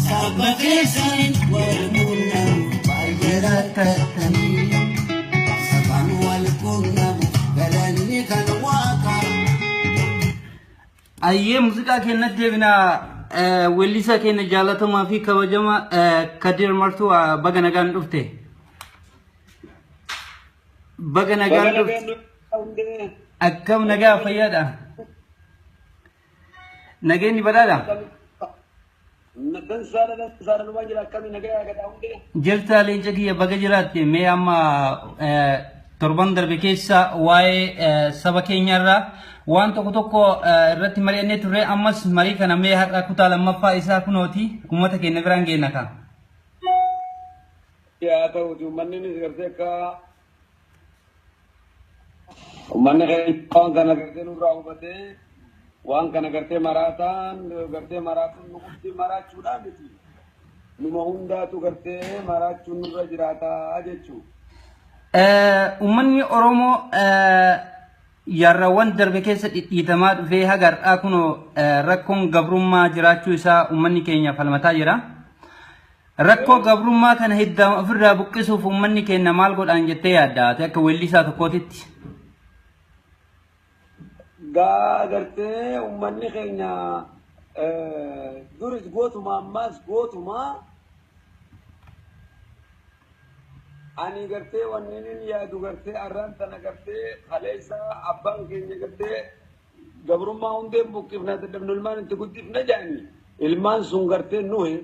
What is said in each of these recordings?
Saba keessaniin wal quunnamu baay'ee rakkattanii. Sabaan wal quunnamu galanni kan Waaqaa. Ayyee, muuziqaa keenyatti deebinaa. Weellisaa keenya jaalatamaa fi kabajamaa Kadir Martuu, baga nagaan dhufte. Baga nagaan dhufte. Akkam, nagaa fayyaadha? Nageenyi badhaadha? Dansaadha, dansaadha, numaan jira. Akkamii, nagaa gadaa hundee? Jirtaa leenca kiyya, baga jiraatte. Mee amma torban darbe keessa waa'ee saba keenyarraa waan tokko tokko irratti mari'annee turre. Ammas marii kana mee har'a kutaa lammaffaa isaa kunooti uummata keenya biraan geenna ka. Haa ta'uti, uummanni gartee akka uummanni keenya waan kana gartee nurraa hubatee, waan kana gartee maraataan gartee maraatuun nu qofti maraachuudhaa miti. Numa hundaatu gartee maraachuun nurra jiraataa jechuudha. Uummanni Oromoo yaarraawwan darbe keessa dhidhiitamaa dhufee haga har'aa kunoo rakkoon gabrummaa jiraachuu isaa uummanni keenya falmataa jira. Rakkoo gabrummaa kana hidda ofirraa buqqisuuf uummanni keenya maal godhaan jettee yaadda ati akka weellisaa tokkootitti? Gaa gartee uummanni keenya duris gootuma, ammaas gootuma. Ani gartee wanni inni yaadu gartee arraan tana gartee kaleessa abbaan keenya gartee gabrummaa hundeen buqqifna, dadhabnu ilmaan itti guddifna jedhanii, ilmaan sun gartee nuyi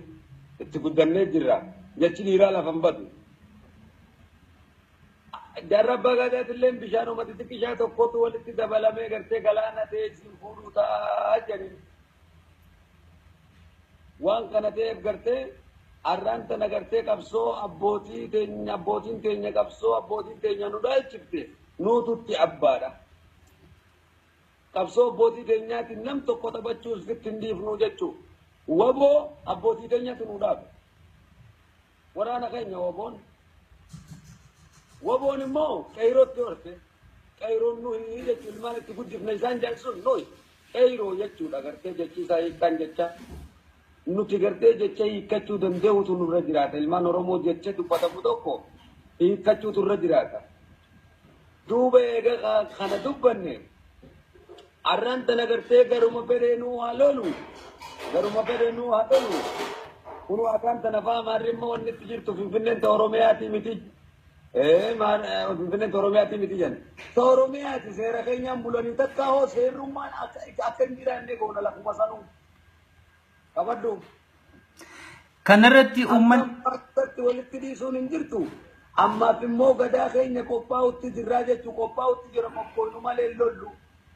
itti guddannee jirra. Jechi dhiiraa lafa hin badu. Jaarra abbaa gadaatillee bishaanuma xixiqqishaa tokkotu walitti dabalamee gartee galaana ta'ee isin fuudhuu ta'a jedhanii. Waan kana ta'eef gartee arraan tana gartee qabsoo abbootii teenya, abbootiin teenya, qabsoo abbootiin teenya nu dhaalchifte nuututti abbaadha. Qabsoo abbootii teenyaatiin nam tokko taphachuus fitti hin dhiifnu jechuudha. Waboo abbootii teenyatu nu dhaabe. Waraana keenya waboon. Waboon immoo qeyrootti horte. Qeyroon nuyi jechuun ilmaan itti guddifne isaan jedhan nuyi. Qeyroo jechuudha gartee jechi isaa hiikkaan jecha. Nuti gartee jecha hiikkachuu danda'utu nurra jiraata. Ilmaan Oromoo jecha dubbatamu tokko hiikkachuutu irra jiraata. Duuba eega kana dubbanne, arraan tana gartee garuma fedheenuu haa lolu. Garuma fedheenuu haa lolu. Kun akkaan tana fa'aa maarri immoo wanni itti jirtu Finfinneen ta Oromiyaatii miti. Finfinneen ta Oromiyaatii miti jenna. Ta Oromiyaati, seera keenyaan bulanii takka hoo seerrummaan akka hin jiraanne goona lafuma sanuu. Qabadhu. Kanarratti uummanni. Akkatti walitti dhiisuun hin jirtu. Ammaaf immoo gadaa keenya qophaa'utti jirraa jechuu, qophaa'utti jira. Qophooynu malee lollu.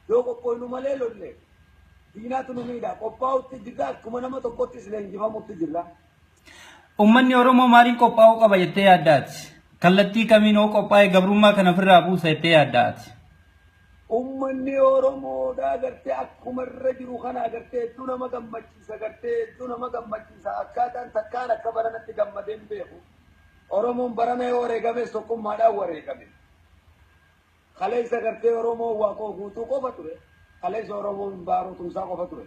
Yoo qophooynu malee lolle diinaatu nu miidha. Qophaa'utti jirra, akkuma nama tokkottis leenjifamutti jirra. Uummanni Oromoo maaliin qophaa'uu qaba jettee yaaddaati? Kallattii kamiin hoo qophaa'e gabrummaa kana ofirraa buusa jettee yaaddaati? Uummanni Oromoodhaa gartee akkuma irra jiru kana gartee hedduu nama gammachiisa, gartee hedduu nama gammachiisa. Akkaataan takkaan akka baranatti gammadee hin beeku. Oromoon barana yoo wareegames tokkummaadhaan wareegame. Kaleessa gartee Oromoon Waaqoo Guutuu qofa ture. Kaleessa Oromoon Baaroo Tumsaa qofa ture.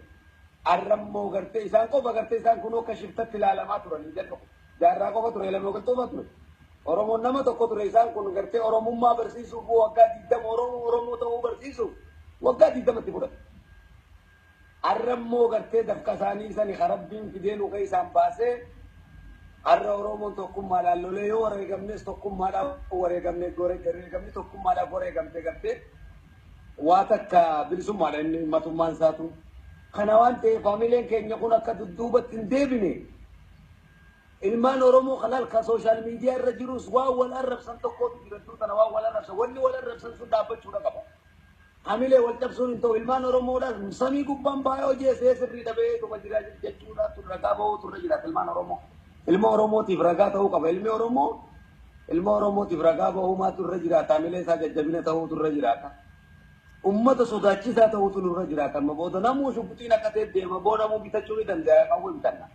Arrammoo gartee isaan qofa, gartee isaan kun akka shiftatti ilaalamaa turanii jedhu. Jaarraa qofa ture, Lamoo qofa ture. Oromoon nama tokko ture. Isaan kun gartee Oromummaa barsiisuuf waggaa 20, Oromoo Oromoo ta'uu barsiisuuf waggaa 20tti fudhate. Arrammoo gartee dafqa isaanii sani karabbiin fidee nu keessaan baasee, har'a Oromoon tokkummaadhaan lolee yoo wareegamnes tokkummaadhaan wareegamne, wareegamni tokkummaadhaan wareegamte gartee waa takka bilisummaadha inni matummaan isaatu. Kana waan ta'eef faamileen keenya kun akka dudduubatti hin deebine, ilmaan Oromoo kan ka social media irra jirus waan wal arrabsan tokkotu jira tana, waan wal arrabsan, wanni wal arrabsan sun dhaabbachuudha qaba. Hamilee wal cabsuun hin ta'u. Ilmaan Oromoodhaas samii gubbaan baay'ee hojii sirrii dhabee tuma jira jechuudha, ragaa bahuu turre jiraata ilmaan Oromoo. Ilma Oromootiif ragaa ta'uu qaba. Ilmi Oromoo ilma Oromootiif ragaa bahuu maatu irra jiraata. Hamilee isaa jajjabina ta'uutu irra jiraata. Ummata sodaachisaa ta'uutu nurra jiraata. Amma booda namuu shubbixiin akka ta'e deema. Boo namuu bitachuu ni danda'a. Qawwee bitanna.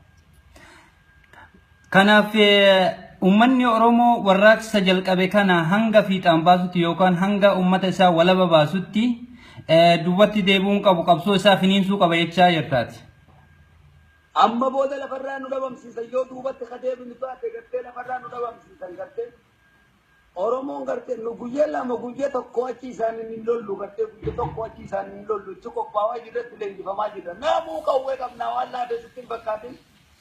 Kanaaf uummanni Oromoo warraaqsa jalqabe kana hanga fiixaan baasutti yookaan hanga uummata isaa walaba baasutti duubatti deebi'uun qabu, qabsoo isaa finiinsuu qaba jechaa jirtaati. Amma booda lafarraa nu dhabamsiisan yoo duubatti kadeebinu taate gartee lafarraa nu dhabamsiisan gartee. Oromoon gartee nu guyyaa lama guyyaa tokko achi isaan hin lollu gartee guyyaa tokko achi isaan hin lollu itti qophaa'aa jirratti leenjifamaa jirra. Namuu qawwee qabnaa waan laafee sitti hin fakkaatin.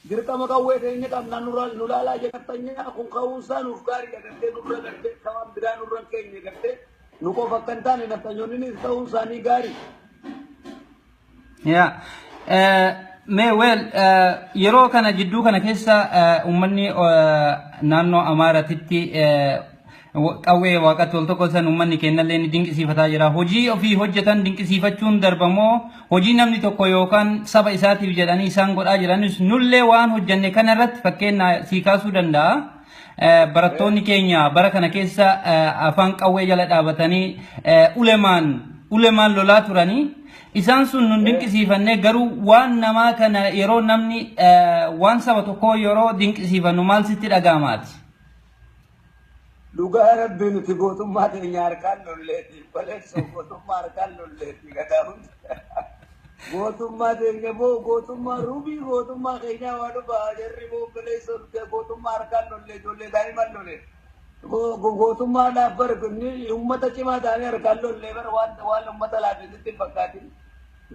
Dirqama qawwee keenya qabnaa nu laalaa jedhamtanyaa kun ka'uunsaa nuuf gaariidha gartee nurra gartee waan biraa nurra keenya gartee nu qofa akka hin taane naftanyoonnis ta'uun isaanii gaarii. Yaa. Mee well yeroo kana jidduu kana keessa uummanni naannoo Amaaratitti qawwee waaqatti wal tokko san uummanni kennallee ni dinqisiifataa jira. Hojii ofii hojjetan dinqisiifachuun darbamoo hojii namni tokko yookaan saba isaatiif jedhanii isaan godhaa jiranis nullee waan hojjenne kana irratti fakkeenya sii kaasuu danda'a. Barattoonni keenya bara kana keessa afaan qawwee jala dhaabatanii ulemaan lolaa turanii isaan sun nun dinqisiifannee garuu waan namaa kana yeroo namni waan saba tokkoo yeroo dinqisiifannu maal sitti dhaga'amaati? Dhugaa rabbii nuti gootummaa teenya harkaan lolleeti. Baleessoo gootummaa harkaan lolleeti gadaa hundi. Gootummaa teenya boo gootummaa rubii gootummaa keenyaa waa dhufa jarri boo baleessoo nuti gootummaa harkaan lollee ijoollee daa'iman lolee. Gootummaadhaaf bar uummata cimaa ta'anii harkaan lollee bar waan uummata laafisitti hin fakkaatin.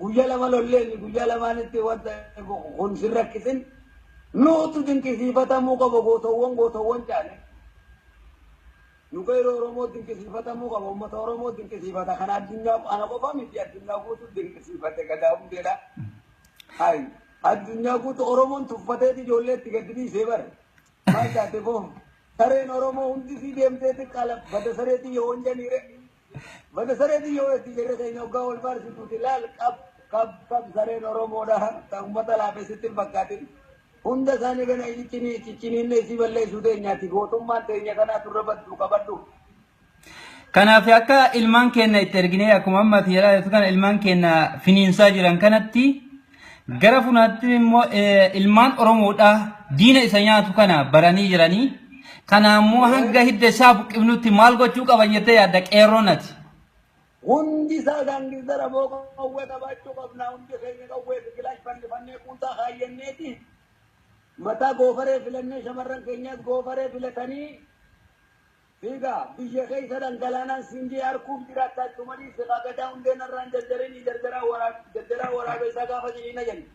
Guyyaa lama lolleen guyyaa lamaanitti wanta kun sin rakkisin nuutu dinqisiifatamuu qaba gootowwan caale. Nu qeerroo Oromoo dinqisiifatamuu qaba uummata Oromoo dinqisiifata kana addunyaa ana qofa miti addunyaa guutuu dinqisiifate gadaa hundeedha. Hayi addunyaa guutuu Oromoon tuffateeti ijoollee itti gadi dhiisee bare. Maal taate boo sareen Oromoo hundi sii deemtee xiqqaa bada sareetii yoo honjaniire. Bada sareetii yoo itti jirre keenya hoggaa wal faarsituuti laal qab qab qab sareen Oromoodha ta uummata laafesitti hin fakkaatin. Hunda isaanii kana cicciniinne isii balleessuu teenyaati gootummaan teenya kanaa turre baddu qabadhu. Kanaaf akka ilmaan keenya itti erginee akkuma amma ati jedhaa jirtu kana ilmaan keenya finiinsaa jiran kanatti gara funaatti immoo ilmaan Oromoodhaa diina isa nyaatu kana baranii jiranii. Kana immoo hanga hidda isaa buqqifnutti maal gochuu qaban jettee yaadda qeerroon ati? Hundi isaa gaangistara boo qawwee qabaachuu qabna hundi keenya qawwee biqilaash fannifannee kuusaa kaayyanneeti. Mataa goofaree filannee shamarran keenyas goofaree filatanii fiigaa biyya keessa dhangalaanaan siinjee harkuuf jiraattaa tumanii siqaa gadaa hundeen irraan jarjaranii jarjaraa waraabessaa gaafa jiriina jenna.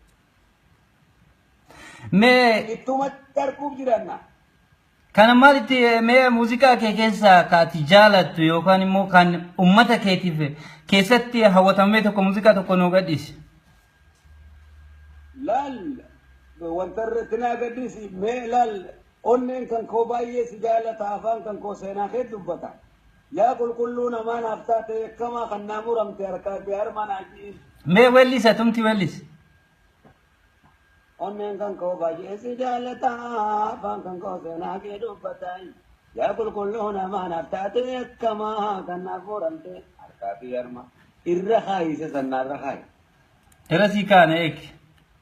Mee Ittuma harkuuf jiraanna. Kana maalitti mee muuziqaa kee keessaa ka ati jaalattu yookaan immoo kan uummata keetiif keessatti hawwatamee tokko muuziqaa tokko nuu gadhiisi. Laal wanta irratti naa gadhiisi mee laal onneen kan koo baay'ee si jaalata afaan kan koo seenaa kee dubbata. Yaa qulqulluu namaa naaf taate yakkamaa kan naa muramte harkaa fi harma naa ji'i. Mee weellisa tumti weellisi. Onneen kan koo baay'ee si jaalata afaan kan koo seenaa kee dubbata. Yaa qulqulluu namaa naaf taate yakkamaa kan naaf muramte harkaa fi harma irra kaayise sannaarra kaayi. Irra sii kaana eegi.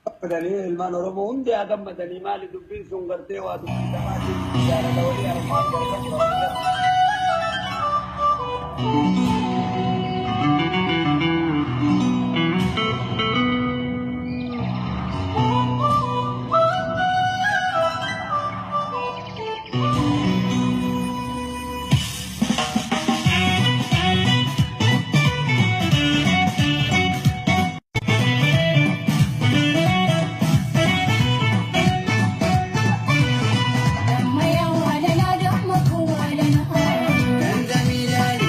Gammadanii ilmaan Oromoo hundi haa gammadanii maali dubbiin sun gartee waa dubbii namaati jaalala walii armaan gargaara. Dandamilaani.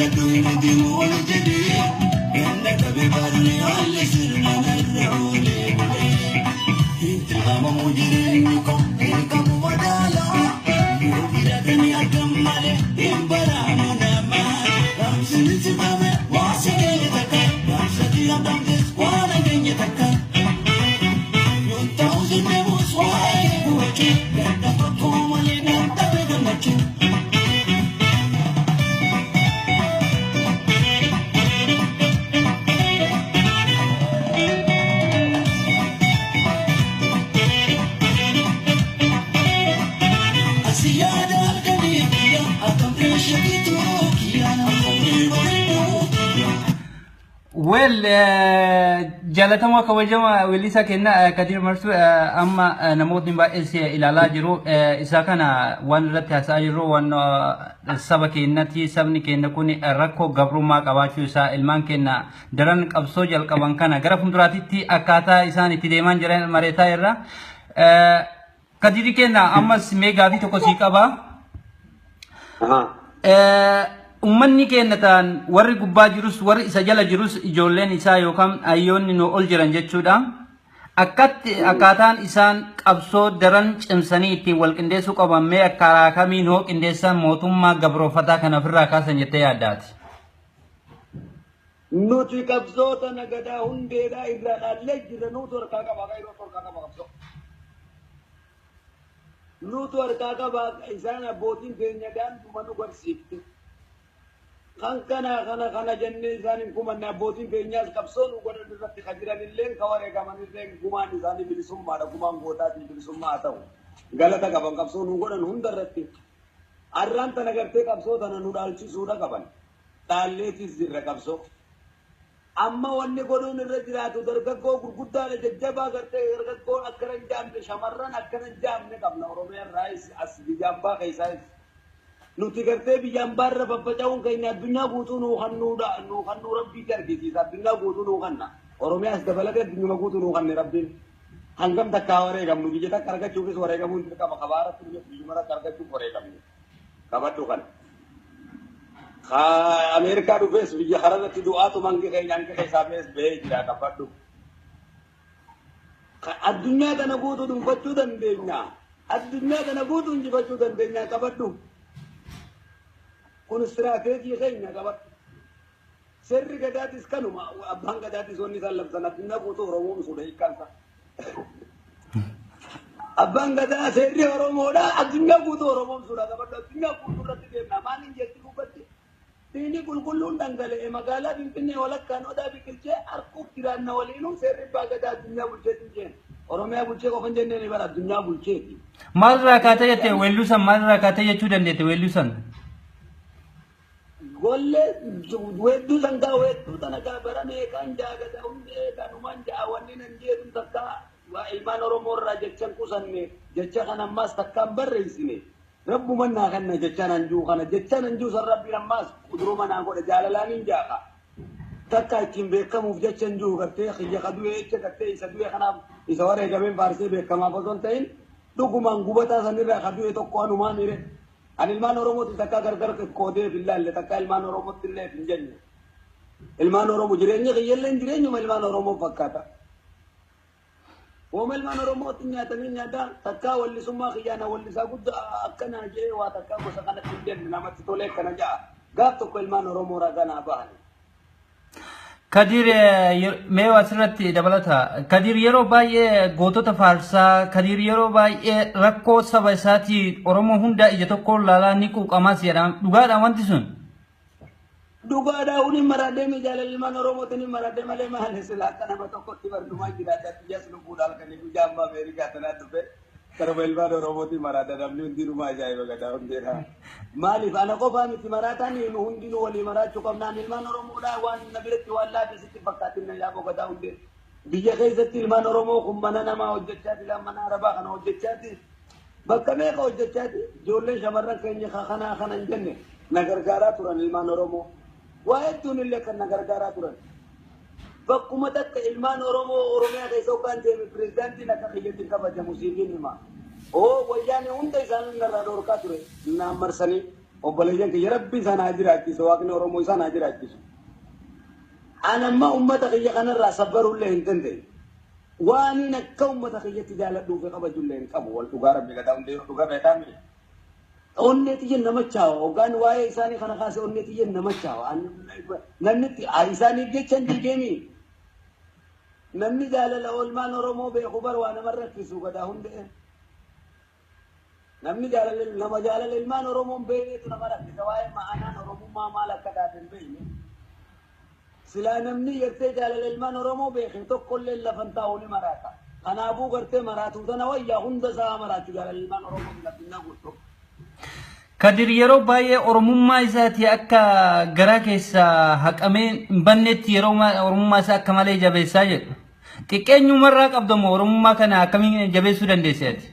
Argadhu hin deemu ol jedhee ganna qabe barri haalli sirna narra oolee bulee. Itti waamamu jireenyi koo beekamu madaalaa yoo jiraatanii argam malee hin baraamu namaa. Raamsini sifame waa si geenye takka raamsati abdaamtes waan geenye takka. Yoo ta'u si deemus waa'ee gubachuu gadda tokko malee dadhabe gammachuu. Asiyyaada halkanii kiyya akkam reeshatiitu kiyya namni bareedu kiyya. Well, jaalatamoo kabajamaa weellisaa keenya Kadir Marsuu, amma namootni baay'een si ilaalaa jiru. Isa kana waan irratti haasa'aa jirru waan saba keenyatti, sabni keenya kun rakkoo gabrummaa qabaachuu isaa, ilmaan keenya daran qabsoo jalqaban kana gara fuulduraatitti akkaataa isaan itti deemaa jiran mareetaa irra. Kadiri keenya, ammas mee gaafii tokko sii qaba. Uummanni keenya ta'an warri gubbaa jirus, warri isa jala jirus, ijoolleen isaa yookaan hayyoonni nu ol jiran jechuudha. Akkatti akkaataan isaan qabsoo daran cimsanii ittiin wal qindeessuu qaban mee karaa kamiin hoo qindeessan mootummaa gabroofataa kana ofirraa kaasan jettee yaaddaati? Nuti qabsoota nagadaa hundeedhaa irraa dhaallee jirra. Nutu harkaa qaba, qayroo harkaa qaba qabsoo. Nutu harkaa qaba. Isaan abbootiin keenya daanduma nu barsiifte. Kan kana kana kana jennee isaan hin kumanne. Abbootiin keenyaas qabsoo nu godhan irratti kan jiran illee, ka wareegaman illee, gumaan isaanii bilisummaadha. Gumaan gootaatiin bilisummaa haa ta'u. Galata qaban qabsoo nu godhan hunda irratti. Arraan tana gartee qabsoo tana nu dhaalchisuudha qaban. Dhaalleetis jirra qabsoo. Amma wanni godhuun irra jiraatu dargaggoo gurguddaadha, jajjabaa gartee dargaggoon akkana hin jaamne, shamarran akkana hin jaamne qabna. Oromiyaan raayis as biyya ambaa keessaayis. Nuti gartee biyya ambaa irra faffaca'uun keenya addunyaa guutuu nuu kannuudha, nuu kannuu rabbiitti argisiisa. Addunyaa guutuu nuu kanna. Oromiyaas dabalatee addunyuma guutuu nuu kanne rabbiin. Hangam takkaa wareegamnu? Biyya takka argachuufis wareegamuun dirqama. Kabaaratti biyyuma takka argachuuf wareegamnu. Qabadhu kana. Ameerikaa dhufees biyya kanarratti du'aatu mangi keenya hangi keessaa bees bahee jira, qabadhu. Addunyaa kana guutuu dhuunfachuu dandeenya. Addunyaa kana guutuu injifachuu dandeenya, qabadhu. Kun istiraateejii keenya, qabadhu. Seerri gadaatis kanuma. Abbaan gadaatis wanni isaan labsan addunyaa guutuu Oromoon suudha hiikkaansa. Abbaan gadaa seerri Oromoodha. Addunyaa guutuu Oromoon suudha, qabadhu. Addunyaa guutuu irratti deemna. Maaliin jetti dubbatti? Diinni qulqulluun dhangala'e magaalaa Finfinnee walakkaan odaa biqilchee harkuuf jiraanna waliinuu. Seerri abbaa gadaa addunyaa bulcheetti jeen. Oromiyaa bulchee qofa hin jenneen bara, addunyaa bulcheeti. Maalirraa kaatee jette weellusan? Maalirraa kaatee jechuu dandeette weellusan? Gollee weedduu sangaa weedduu tana gaa bara meeqaan jaagata hundee kanumaan ja'a. Wanni nan jeetu takka waa ilmaan Oromoo irraa jechan qusanne, jecha kan ammaas takkaan barreessine. Rabbuma naa kanna jecha nan juu kana, jecha nan juu san rabbiin ammaas kuduruma naa godha. Jaalalaan hin jaaqa. Takka ittiin beekamuuf jecha hin jiru. Gartee kiyya ka du'e jecha gartee isa du'e kanaaf isa wareegameen faarsee beekamaaf osoo hin ta'in, dhugumaan gubataa sanirraa ka du'e tokko anumaan hire. Ani ilmaan Oromooti takka gargar qoodee hin laalle, takka ilmaan Oromootti illee hin jenne. Ilmaan Oromoo jireenya kiyyallee jireenyuma ilmaan Oromoo fakkaata. Wooma ilmaan Oromootti nyaatanii nyaataa takkaa wallisummaa kiyyaana wallisaa guddaa akkanaa jee waa takkaa gosa kanatti hin jenne. Namatti tolee akkana ja'a. Gaaf tokko ilmaan Oromoo ragaa naa bahani. Kadir, mee asirratti dabalata. Kadir yeroo baay'ee gootota faarsaa, Kadir yeroo baay'ee rakkoo saba isaatii Oromoo hunda ija tokkoon laalaa ni quuqamaas jedhama. Dhugaadha wanti sun? Dhugaadhaa, hunin maradhee mi jaalala ilmaan Oromootiin hin maradhee malee maali sila akka nama tokkotti barnumaa jiraata. Biyyaas lubbuudha halkanii guyyaa amma Ameerikaa tanaa dhufe karuma ilmaan Oromootiin maradha. Namni hundinuu ajaa'iba gadaa hundeedha. Maaliif ana qofaa miti maraataan, nu hundinuu walii maraachuu qabnaan. Ilmaan Oromoodhaa waan na biratti waan laafe sitti fakkaatin na yaaboo gadaa hundee. Biyya keessatti ilmaan Oromoo kun mana namaa hojjechaati, mana Arabaa kana hojjechaati. Bakka meeqa hojjechaati. Ijoolleen shamarran keenya kanaa kana hin jenne na gargaaraa turan ilmaan Oromoo. Waa hedduun illee kan na gargaaraa turan. Bakkuma takka ilmaan Oromoo Oromiyaa keessa hoggaan deeme pirezidaantiin akka kiyyatti kabajamu siifin hima. Oo, wayyaane hunda isaanii narraa dhorkaa ture naan marsanii. Obboleeyyan kiyya Rabbi isaan haa jiraachisu, Waaqni Oromoo isaan haa jiraachisu. Anamma ummata kiyya kanarraa sabbaruullee hin dandeenye. Waan akka ummata kiyyatti jaaladhuu fi kabajullee hin qabu. Wal dhugaa Rabbi gadaa hundee dhugaa beekaa miti. Onnee xiyyan nama chaawa. Hoggaan waa'ee isaanii kana kaase onnee xiyyan nama chaawa. Namni isaaniif jecha hin diigeemi. Namni jaalala oolmaan Oromoo beeku bar waa nama rakkisu gadaa hundee. Namni jaalala nama jaalala ilmaan Oromoon beekneetu nama rakkisa. Waa'ee ma'anaan Oromummaa maal akka taate hin beekne. Silaa namni gartee jaalala ilmaan Oromoo beeke tokkollee lafan taa'u ni maraata. Kanaafuu gartee maraatuu tana wayyaa hunda isaa maraachuu jaalala ilmaan Oromoo addunyaa guutuu. Kadir yeroo baay'ee Oromummaa isaati akka garaa keessa haqamee hin bannetti yeroo Oromummaa isaa akka malee jabeessaa jedhu. Xiqqeenyumarraa qabdamoo Oromummaa kana akkamiin jabeessuu dandeesse ati?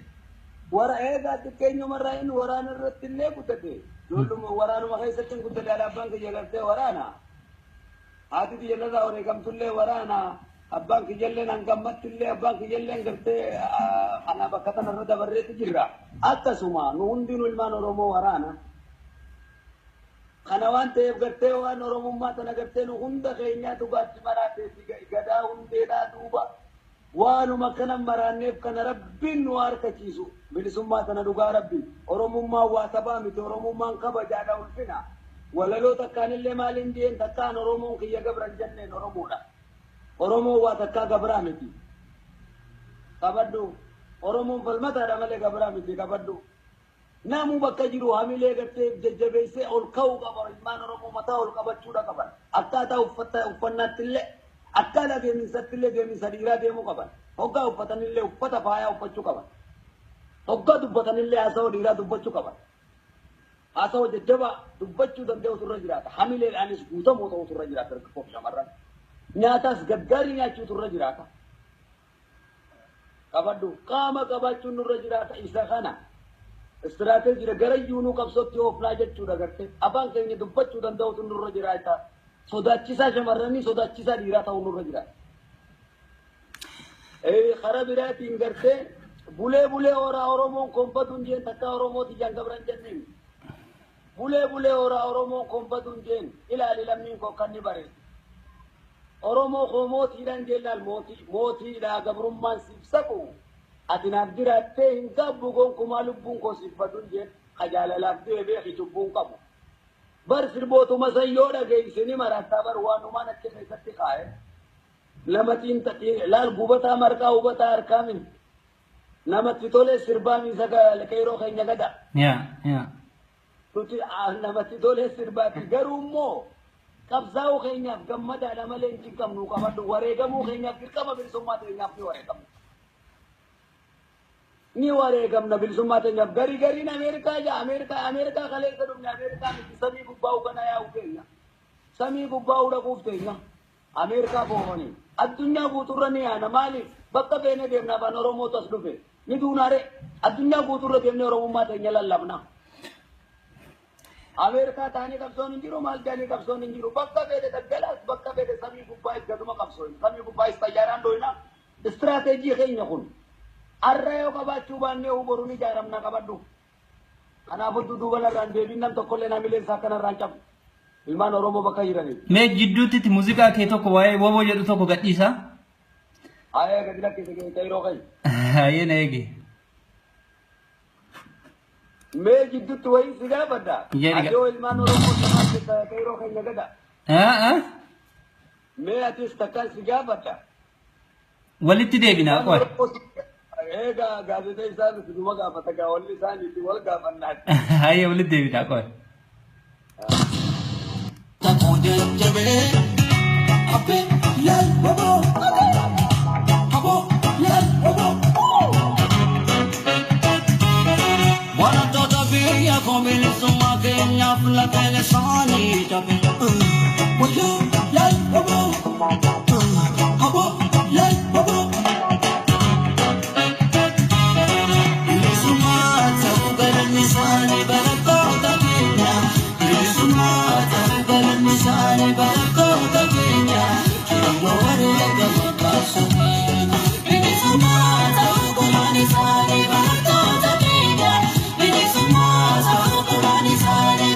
Wara eegaa xiqqeenyumarraa inni waraana irratti illee guddate. Ijoolluma waraanuma keessatti hin guddate, abbaan kiyya gartee waraana. Haati kiyya irraa wareegamtullee waraana. Abbaan kiyyallee hangammatti illee abbaan kiyyallee gartee ana bakka kanarra dabarreetu jirra. Akkasuma nu hundinuu ilmaan Oromoo waraana. Kana waan ta'eef gartee waan Oromummaa tana gartee nu hunda keenyaa dhugaatti maraateeti gadaa hundeedhaa duuba. Waanuma kana maraanneef kana Rabbiin nu harkachiisu. Bilisummaa tana dhugaa Rabbi. Oromummaan waa taphaa miti. Oromummaan kabajaadha ulfina. Walaloo takkaanillee maaliin jeen takkaan Oromoon kiyya gabran jenneen Oromoodha. Oromoon waa takkaa gabraa miti. Qabadhu. Oromoon falmataadha malee gabraa miti, qabadhu. Namu bakka jiru hamilee gartee jajjabeessee ol ka'uu qaba. Ilmaan Oromoo mataa ol qabachuudha qaban. Akkaataa uffata uffannaatti illee, akkaataa deeminsatti illee deeminsa dhiiraa deemuu qaban. Hoggaa uffatanillee uffata faayaa uffachuu qaban. Hoggaa dubbatanillee haasawaa dhiiraa dubbachuu qaban. Haasawaa jajjabaa dubbachuu danda'utu irra jiraata. Hamileedhaanis guutamuu ta'utu irra jiraata dargaggoo fi shamarran. Nyaataas gaggaarii nyaachuutu irra jiraata. Qabadhu. Qaama qabaachuun nurra jiraata isa kana. Istiraateejiidha gara iyyuu qabsootti oofnaa jechuudha gartee. Afaan keenya dubbachuu danda'utu nurra jiraata. Sodaachisaa shamarranii sodaachisaa dhiiraa ta'uu nurra jiraata. Karaa biraatiin gartee bulee bulee horaa Oromoon konfatuun jeen takka Oromooti jaan gabran jenneen. Bulee bulee horaa Oromoon konfatuun jeen ilaali lammiin koo kan ni bareedu. Oromoo koo mootiidhaan jeen laal mootii mootiidhaa gabrummaan siif saqu. Ati naaf jiraattee hin qabbu gonkumaa lubbuun koo siif baduun jeen jaalalaaf du'e beeki cubbuun qabu. Bar sirbootuma san yoo dhageesse ni maraattaa bar waanumaan achi keessatti kaa'e. Lamatiin laal gubataa marqaa hubataa harkaa min. Namatti tolee sirbaa miisa qeeroo keenya gada. Yaa yaa. Nuti namatti tolee sirbaati garuu immoo qabsaa'uu keenyaaf gammadaadha malee hin cinqabnu, qabadhu. Wareegamuu keenyaaf dirqama bilisummaa teenyaaf ni wareegamna. Ni wareegamna bilisummaa teenyaaf. Garii gariin Ameerikaa jaa Ameerikaa Ameerikaa kaleessa dhufne Ameerikaa miti samii gubbaa kana yaa'u keenya. Samii gubbaa dhaquuf teenya. Ameerikaa boomanii. Addunyaa guutuurra ni yaana maaliif bakka feene deemna afaan Oromootu as dhufe. Ni duunaare addunyaa guutuurra deemnee Oromummaa teenya lallabna. Ameerikaa ta'anii qabsoon hin jiru, maal ta'anii qabsoon hin jiru. Bakka fedhe daggalaas bakka fedhe samii gubbaa gaduma qabsoon. Samii gubbaa xayyaaraan dhoyina. Istiraateejii keenya kun arra yoo qabaachuu baannee boru ni ijaaramna, qabadhu. Kanaafuu duuba narraan deebiin nam tokkollee namileen isaa akkanarraan cabu. Ilmaan Oromoo bakka jiraniif. Mee jidduutti muuziqaa kee tokko waa'ee woboo jedhu tokko gadhiisa. Ayee gadi lakkise qeeroo keenya. Hayyee na eegi. Mee jidduutti wayii si gaafadha. Jedhi. Ati yoo ilmaan Oromoo maal jetta qeeroo keenya gada? Mee atis takkaan si gaafadha. Walitti deebinaa qoy. Egaa gaazexeessaa miti numa gaafata gaa walli isaaniitti wal gaafannaa. Hayyee walitti deebinaa qoy. Takoo jajjabee abbee laal waboo aboo laal waboo. Barattoota biyya koo bilisummaa keenyaaf lafeen isaanii cabe. Wayyoo laal waboo aboo laal waboo. Bilisummaa ta'uu galanni isaanii barattoota keenya. Bilisummaa ta'uu galanni isaanii barattoota keenya. Keewwa wareegama baasanii. Bilisummaa ta'uu galanni isaanii barattoota keenya. Bilisummaa ta'uu galanni isaanii.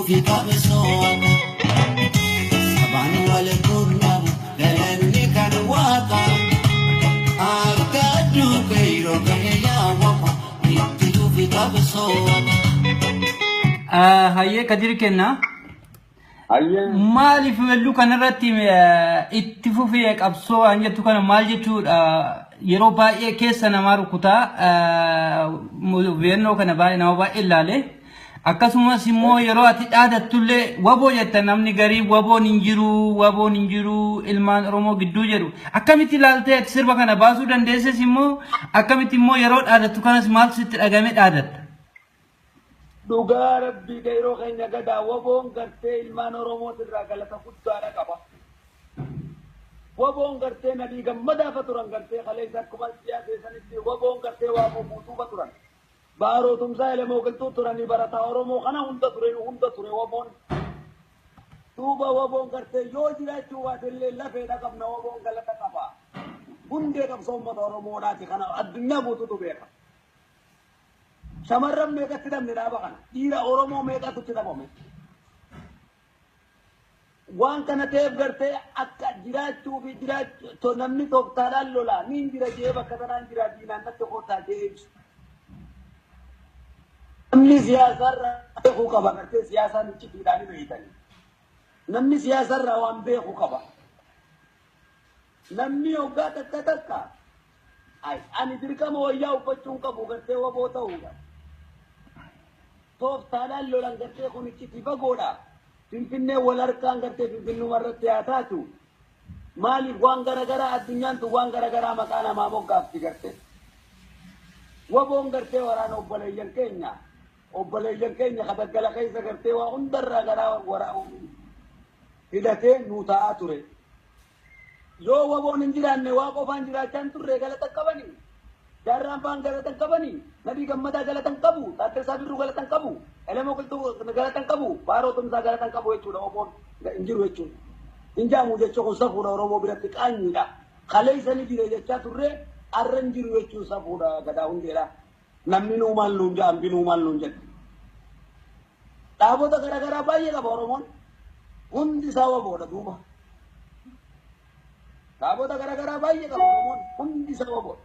fufi qabsoo haqa. Sabaan wal quunnamu galanni kan waaqa. Akka duuka yeroo gahee yaawwama itti fufi qabsoo haqa. Hayyee, Kadir kenna. Hayyee. Maaliif weelluu kanarratti itti fufee qabsoo waan jettu kana maal jechuudha? Yeroo baay'ee keessa namaa rukutaa, weennoo kana baay'ee nama baay'ee ilaale. Akkasumas immoo yeroo ati dhaadattullee waboo jetta, namni garii waboon hin jiru, waboon hin jiru ilmaan Oromoo gidduu jedhu. Akkamitti ilaaltee ati sirba kana baasuu dandeesses? Immoo akkamitti immoo yeroo dhaadattu kanas maaltu sitti dhagame dhaadatta? Dhugaa rabbii, yeroo keenya gadaa waboon gartee ilmaan Oromootirraa galata guddaadha qaba. Waboon gartee nadii gammadaafa turan, gartee kaleessa akkuma siyaasa sanitti waboon gartee waaqoo guutuufa turan. Baarootumsaa elemoo qilxuu turanii, barataa Oromoo kana hunda ture, hunda ture waboon. Duuba waboon gartee yoo jiraachuu baatellee lafeedha qabna, waboon galata qaba. Hundee qabsoo uummata Oromoodhaati, kana addunyaa guutuutu beeka. Shamarran meeqatti dhabne dhaaba kana? Dhiira Oromoo meeqatu itti dhabame? Waan kana ta'eef gartee akka jiraachuu fi jiraachuu namni tooftaadhaan lolaa niin jira jee, bakka tanaan jira, diinaan natti kootaa jee ibsu. Namni siyaasarraa beekuu qaba, gartee siyaasaan iccitiidhaan hin beeytanii. Namni siyaasarraa waan beekuu qaba. Namni hoggaa takka takka ani dirqama wayyaa uffachuu hin qabu gartee waboo ta'uudha. Tooftaadhaan lolan, gartee kun iccitii fagoodha. Finfinnee wal harkaan gartee Finfinnuma irratti haa taatu. Maaliif waan garagaraa addunyaan tun waan garagaraa maqaa namaa moggaafti gartee. Waboon gartee waraana obboleeyyan keenya. Obboleeyyan keenya kadaggala keessa gartee waa hundarraa garaa hidhatee nuu taa'aa ture. Yoo waboon hin jiraanne waa qofaan jiraachaa hin turre, galata qabanii. Jaarraan faan galata hin qabanii. Nabii Gammadaa galata hin qabu. Taaddasaa Birruu galata hin qabu. Elemoo Qilxuu galata hin qabu. Baaroo Tumsaa galata hin qabu jechuudha, waboon hin jiru jechuudha. Hin jaamu jechuun kun safuudha, Oromoo biratti qaanyiidha. Kaleessa ni jire jechaa turre, arra hin jiru jechuun safuudha, gadaa hundeedha. Namni nuu maal nuun jedha, hambi nuu maal nuun jedha. Dhaabota garaagaraa baay'ee qaba Oromoon. Hundi isaa waboodha duuba. Dhaabota garaagaraa baay'ee qaba Oromoon. Hundi isaa waboodha.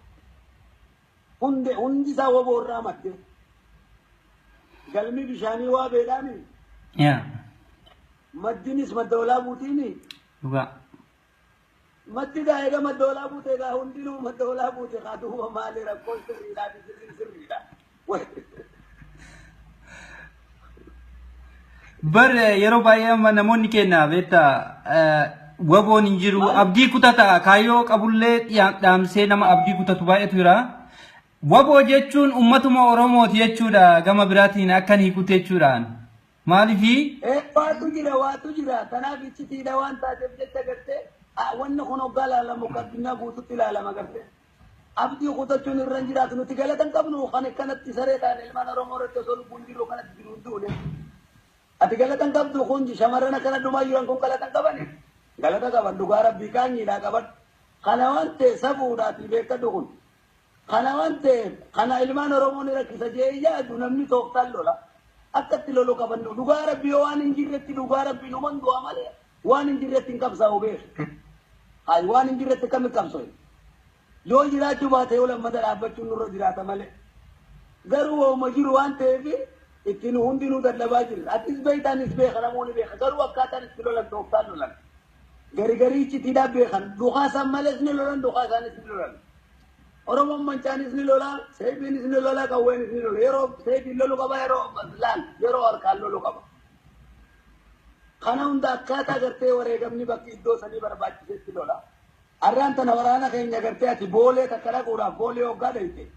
Hundi isaa waboo irraa madde. Galmi bishaanii waa beedhaami. Maddinis madda olaa buutiini. Dhugaa. Maddi gaa eega madda olaa buute, egaa hundinuu madda olaa buute kaa, duuba maali rakkoon? Sirriidhaa fi sirriin sirriidha. Bar yeroo baay'ee amma namoonni keenya beektaa, waboon hin jiru abdii kutata, kaayyoo qabullee dhaamsee nama abdii kutatu baay'eetu jira. Waboo jechuun ummatuma Oromooti jechuudha, gama biraatiin akkan hiikute jechuudhaan. Maaliifii? Waatu jira, waatu jira. Kanaaf iccitiidha waan taateef jecha gartee wanni kun hoggaa ilaalamu akka addunyaa guututti ilaalama gartee. Abdii kutachuun irra hin jiraatu, nuti galata hin qabnu kan akkanatti saree taane ilmaan Oromoo irratti osoo lubbuun jiru kanatti jiru hin duune. Ati galata hin qabdu, kun shamarran akkana dhumaa jiran kun galata hin qabani. Galata qaban, dhugaa rabbii qaanyiidhaa qaban. Kana waan ta'e safuudhaati beekadhu kun. Kana waan ta'eef kana ilmaan Oromoo ni rakkisa jee yaadu namni tooftaan lola. Akka itti lolu qaban, dhugaa rabbii yoo waan hin jirretti, dhugaa rabbii numan du'a malee waan hin jirretti hin qabsaa'u beeku. Hayi, waan hin jirretti akkamitti qabsoo'e? Yoo jiraachuu baate yoo lammata dhaabbachuun nurra jiraata malee. Garuu waanuma jiru waan ta'eef ittiin hundinuu dadhabaa jirra. Atis beektaanis beeka, namoonni beeka. Garuu akkaataan itti lolan tooftaan lolan. Gari garii iccitiidhaan beekan. Dukaa isaan malees ni lolan, dukaa isaanis ni lolan. Oromoon mancaanis ni lola, seefiinis ni lola, qawweenis ni lola. Yeroo seefiin lolu qaba, yeroo laal, yeroo harkaan lolu qaba. Kana hunda akkaataa gartee wareegamni bakki iddoo sanii barbaachisetti lola. Arraan tana waraana keenya gartee ati boolee takka dhaquudhaaf boolee hoggaa dhayite.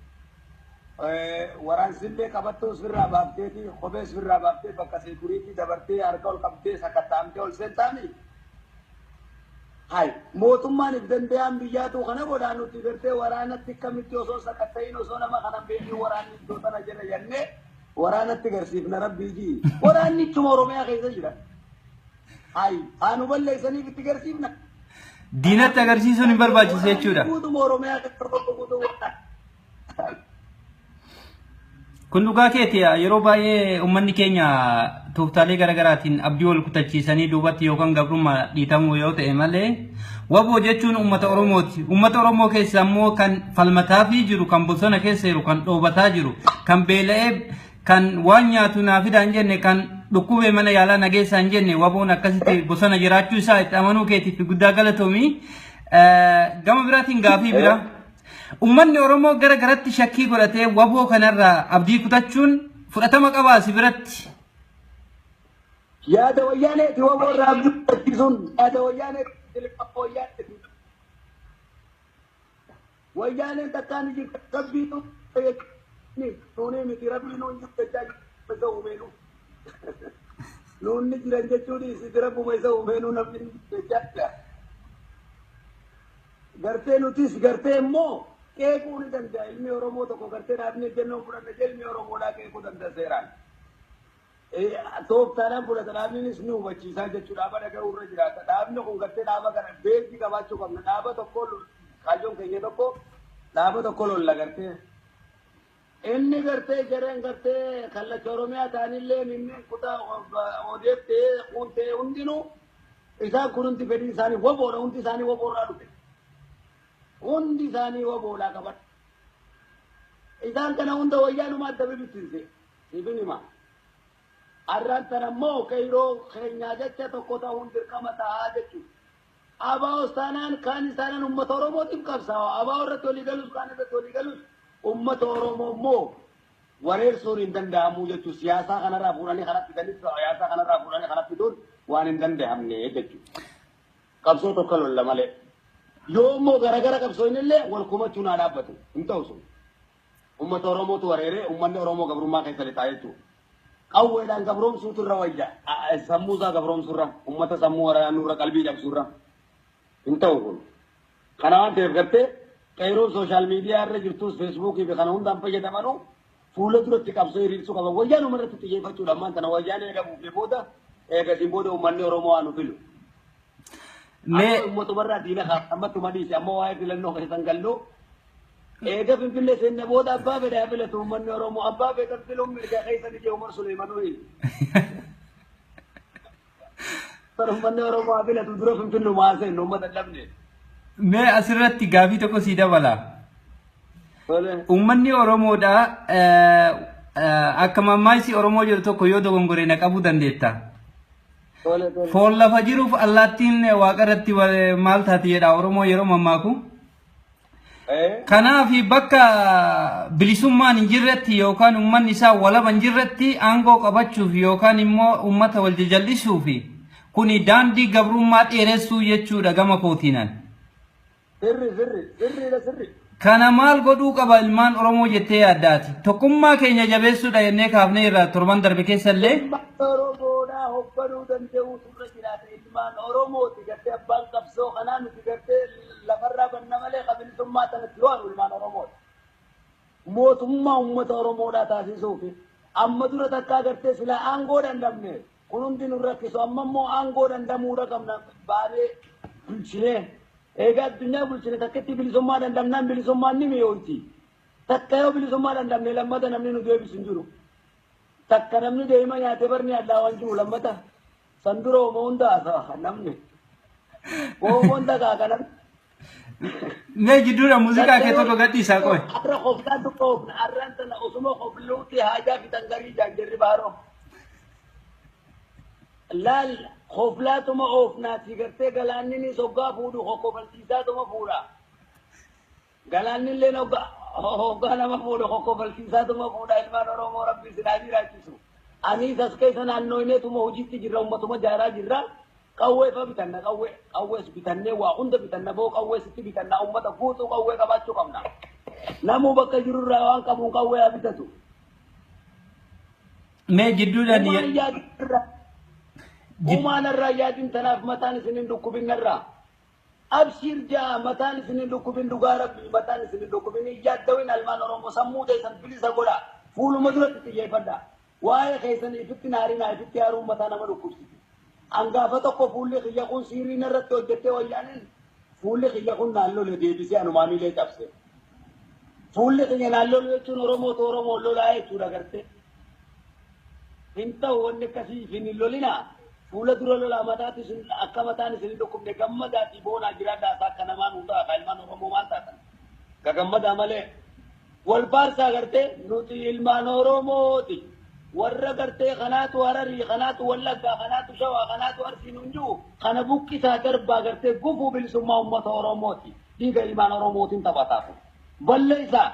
Waraansillee qabattuu sirraa baafteeti, kophee sirraa baaftee, bakka security dabartee, harka ol qabdee, sakatta'amtee ol seentaami. Hay, mootummaan if danda'an biyyaatu kana godhaa, nuti gartee waraanatti akkamitti osoo sakatta'iin, osoo nama kana beekin waraanni iddoo tana jira jennee waraanatti garsiifna rabbii jii. Waraanni ittuma Oromiyaa keessa jira. Hay, haa nu balleessaniif itti garsiifna. Diinatti agarsiisuun hin barbaachisu jechuudha. Guutuma Oromiyaa keessa guutuu waraana. Kun dhugaa keeti. Yeroo baay'ee uummanni keenya tooftaalee garaagaraatiin abdii wal kutachiisanii duubatti yookaan gabrummaa dhiitamuu yoo ta'e malee, waboo jechuun uummata Oromooti. Uummata Oromoo keessa immoo kan falmataafii jiru, kan bosona keessa jiru, kan dhoobataa jiru, kan beela'ee kan waan nyaatu naa fidaa hin jenne, kan dhukkubee mana yaalaa nageessaa hin jenne, waboon akkasitti bosona jiraachuu isaa itti amanuu keetiif guddaa galatoomii. Gama biraatiin gaafii biraa. Uummanni Oromoo gara garatti shakkii godhatee waboo kanarraa abdii kutachuun fudhatama qabaa si biratti? Yaada Wayyaaneeti. Waboo irraa abdii kutachiisuun yaada Wayyaaneeti. Tilmaama Wayyaaneeti. Wayyaaneen takkaan jirti, rabbiin nuuni miti, rabbiin nuun jiru jechaa isa uumeenu. Nuunni jiran jechuun isiti rabbuma isa uumeenuu namni jechaa jira. Gartee nutis gartee immoo qeequu ni danda'a. Ilmi Oromoo tokko gartee dhaabni ejjennoon fudhanna jee ilmi Oromoodhaa qeequu danda'a seeraan. Tooftaadhaan fudhata, dhaabninis ni hubachiisaa jechuudha. Dhaaba dhaga'uu irra jiraata. Dhaabni kun gartee dhaaba kana beekii qabaachuu qabna. Dhaaba tokko kaayyoon keenya tokko, dhaaba tokko lolla gartee. Inni gartee jareen gartee kallacha Oromiyaa ta'anillee minneen kutaa ODF ta'ee kun ta'e hundinuu isaan kun hundi fedhiin isaanii waboodha. Hundi isaanii waboorraa dhufe. Hundi isaanii waboodhaa qaban. Isaan kana hunda Wayyaanumaa adda bibittinse. Siifin hima. Arraan tana immoo qeyroo keenyaa jecha tokko ta'uun dirqama ta'aa jechuudha. ABOs taanaan kaan taanaan uummata Oromootiif qabsaa'a. ABO irratti walii galus, kaan irratti walii galus, uummata Oromoo immoo wareersuun hin danda'amu jechuudha. Siyaasaa kanarraa fuudhanii kanatti fidanis, siyaasaa kanarraa fuudhanii kanatti fiduun waan hin danda'amne jechuudha. Qabsoo tokko lolla malee. Yoo immoo garagara qabsoo inni illee wal komachuun haa dhaabbatu. Hin ta'u sun. Uummata Oromootu wareeree uummanni Oromoo gabrummaa keessa lixaa jechuudha. Qawweedhaan gabroomsuutu irra wayya. Sammuu isaa gabroomsuurra, uummata sammuu waraanurra, qalbii cabsuurra. Hin ta'u kun. Kana waan ta'eef gartee qeeroon social media irra jirtus, Facebookii fi kana hundaan fayyadamanuu fuula duratti qabsoo hiriirsuu qaban. Wayyaan irratti xiyyeeffachuudha ammaan tana. Wayyaan eega buufee booda, eegasiin booda uummanni Oromoo waan nu filu. Mee Uummatumarraa diina ammattuma dhiise, amma waa'ee filannoo keessan gallu. Eega Finfinnee seenne booda abbaa fedhe haa filatu uummanni Oromoo. Abbaa fedhan filuun mirga keessa ni Umar Suleemanuu. Uummanni Oromoo haa filatu, dura Finfinnuma haa seennu, uummata dhabne. Mee asirratti gaafii tokko sii dabala. Uummanni Oromoodha akka mammaayisi Oromoo jiru tokko, yoo dogongore na qabuu dandeetta. Foon lafa jiruuf allaattiin waaqa irratti maal taati jedha Oromoo yeroo mammaaku. Kanaaf bakka bilisummaan hin jirretti yookaan uummanni isaa walaba hin jirretti aangoo qabachuuf yookaan immoo uummata wal jajal'isuuf kuni daandii gabrummaa dheeressuu jechuudha gama kootiinan. Sirri, sirri, sirriidha, sirri. Kana maal godhuu qaba ilmaan Oromoo jettee yaaddaati? Tokkummaa keenya jabeessuudha jennee kaafnee irraa torban darbe keessa illee. Ilmaan Oromoodhaa hoogganuu danda'uutu irra jiraata. Ilmaan Oromooti gartee abbaan qabsoo kanaa. Nuti gartee lafarraa banna malee qabilisummaa sanatti yoo anu ilmaan Oromooti. Mootummaa uummata Oromoodhaa taasisuufi amma dura takkaa gartee silaa aangoo dandamne kun hundi nu rakkisu. Amma immoo aangoo dandamuudha qabna, baanee bulchinee. Egaa addunyaa bulchine takkatti bilisummaa dandamnaan bilisummaan ni mi'ooti. Takka yoo bilisummaa dandamne lammata namni nu deebisu hin jiru. Takka namni deema nyaatee barni allaa waan jiru lammata. San dura homo hunda haasa'a namni. Homo hunda kaaka namni. Mee jidduudha muuziqaa kee tokko gadhiisaa qoy. Har'a koflaan tokko oofna. Har'aan tana osuma kofluutti haajaa fitan garii jaanjarri baaroo. Laal, koflaatuma oofnaati gartee galaanni hoggaa fuudhu kokkofalchiisaatuma fuudha. Galaanni illee hoggaa nama fuudhu kokkofalchiisaatuma fuudha. Ilmaan Oromoo, Rabbi isin haa jiraachisu. Anis as keessa naannooneetuma hojiitti jirra, uummatuma jaaraa jirra. Qawwee fa bitanna, qawwee qawwees bitannee waa hunda bitanna, boo qawwee sitti bitanna, uummata guutuu qawwee qabaachuu qabna. Namuu bakka jirurraa waan qabuun qawwee haa bitatu. Mee jidduudhaan Uumaan yaadinirraa. Uumaan irraa yaadin, tanaaf mataan isin hin dhukkubin narraa. Abshir jaa, mataan isin hin dhukkubin, dhugaa Rabbii mataan isin hin dhukkubin. Hin yaaddawin, almaan Oromoo sammuu teessan bilisa godha. Fuuluma duratti xiyyeeffadha. Waa'ee keessan ifitti naarinaa, ifitti haaruun mataa nama dhukkubsiti. Angaafa tokko fuulli kiyya kun siiriin irratti hojjettee Wayyaaniin fuulli kiyya kun naan lole, deebisee anumaa miilee cabse. Fuulli keenya naallolu jechuun Oromootu Oromoo lolaa jechuudha gartee. Hin ta'u wanni akkasii hin lolinaa. Fuula dura lolaa mataatti isin akka mataan isin hin dhukkubne gammadaatii boonaa jiraadhaa isaa akka namaa nuu ta'a ilmaan Oromoo maal taatan. Gagammadaa malee. Wal faarsaa gartee nuti ilmaan Oromooti. Warra gartee kanaatu Hararii, kanaatu Wallaggaa, kanaatu Shawaa, kanaatu Arsii nuun jiru kana buqqisaa darbaa gartee gufuu bilisummaa uummata Oromooti. Dhiiga ilmaan Oromootiin taphataa kun. Balleessaa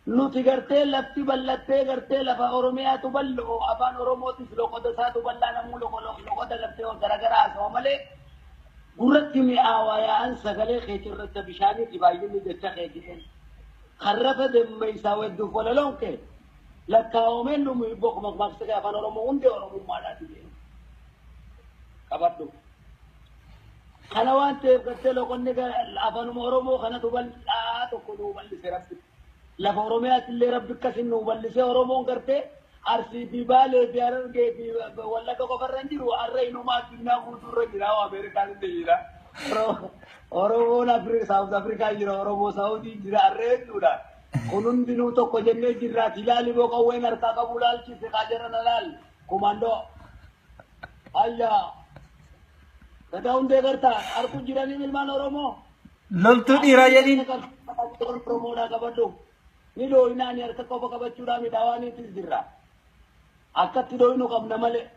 nuti gartee lafti bal'attee gartee lafa Oromiyaatu bal'oo afaan Oromootis loqoda isaatu bal'aa namuu loqoda gartee garaagaraa haasawa malee gurratti mi'aawaa yaa'an sagalee kee cirracha bishaaniiti baay'inni jecha kee jedheen. Karrafa demmeessaa wedduuf walaloon kee lakkaa'omeen dhumu hibboo maqmaaqsa kee afaan Oromoo hundi Oromummaadhaati jedheen. Qabadhu. Kana waan ta'eef gartee loqonni afaanuma Oromoo kanatu bal'aa tokko nuu bal'ise Rabbi. Lafa Oromiyaatti illee Rabbi akkasin nuu bal'ise Oromoon gartee Arsii fi Baalee fi Harargee fi Wallagga qofarra hin jiru har'a inumaa addunyaa guutuurra jira Ameerikaan illee jira. Oromoon Saawuz Afrikaa jira Oromoo Saawudii jira har'a hedduudha. Kun hundinuu tokko jennee jirraati ilaali boo qawween harkaa qabu laalchise kaa jara na laal kumaandoo. Ayyaa. Gadaa hundee gartaa harku jiranii ilmaan Oromoo. Loltuu dhiiraa jedhiin. Oromoodhaa qabadhu. Ni dhooyinaani harka qofa qabachuudhaa midhaawaaniitis jirra. Akkatti dhooyinu qabna malee.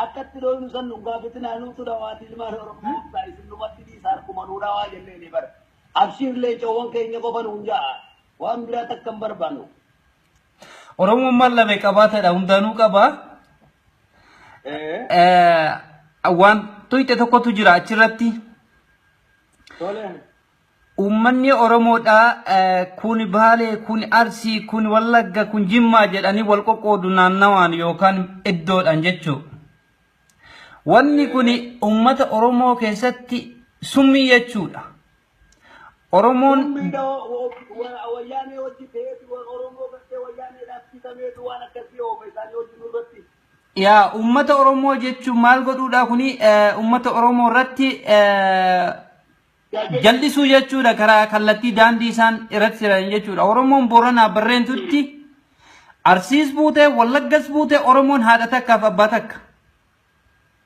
Akkatti dhooyinu san nu gaafatinaa nuutu dhawaati ilmaan Oromoo isin numatti dhiisa harkuma nuu dhawaa jennee ni bara. Abshiir leencoowwan keenya qofa nuun ja'a. Waan biraa takka hin barbaannu. Oromoon maal lame qabaatadha hundaanuu qaba. Waan tuyxe tokkotu jira achirratti. Tole. Uummanni Oromoodhaa kun Baalee, kun Arsii, kun Wallagga, kun Jimmaa jedhanii wal qoqqoodu naannawaan yookaan iddoodhaan jechuudha. Wanni kun uummata Oromoo keessatti summii jechuudha. Oromoon Wayyaanee hojii ta'eetu Oromoo gartee wayyaaneedhaaf bitameetu waan akkasii oofa isaanii hojii nurratti. Yaa uummata Oromoo jechuun maal godhuudha kuni uummata Oromoo irratti jal'isuu jechuudha karaa kallattii daandii isaan irratti jiran jechuudha. Oromoon Booranaa Barreentutti Arsiis buutee Wallaggas buutee Oromoon haadha takkaaf abbaa takka.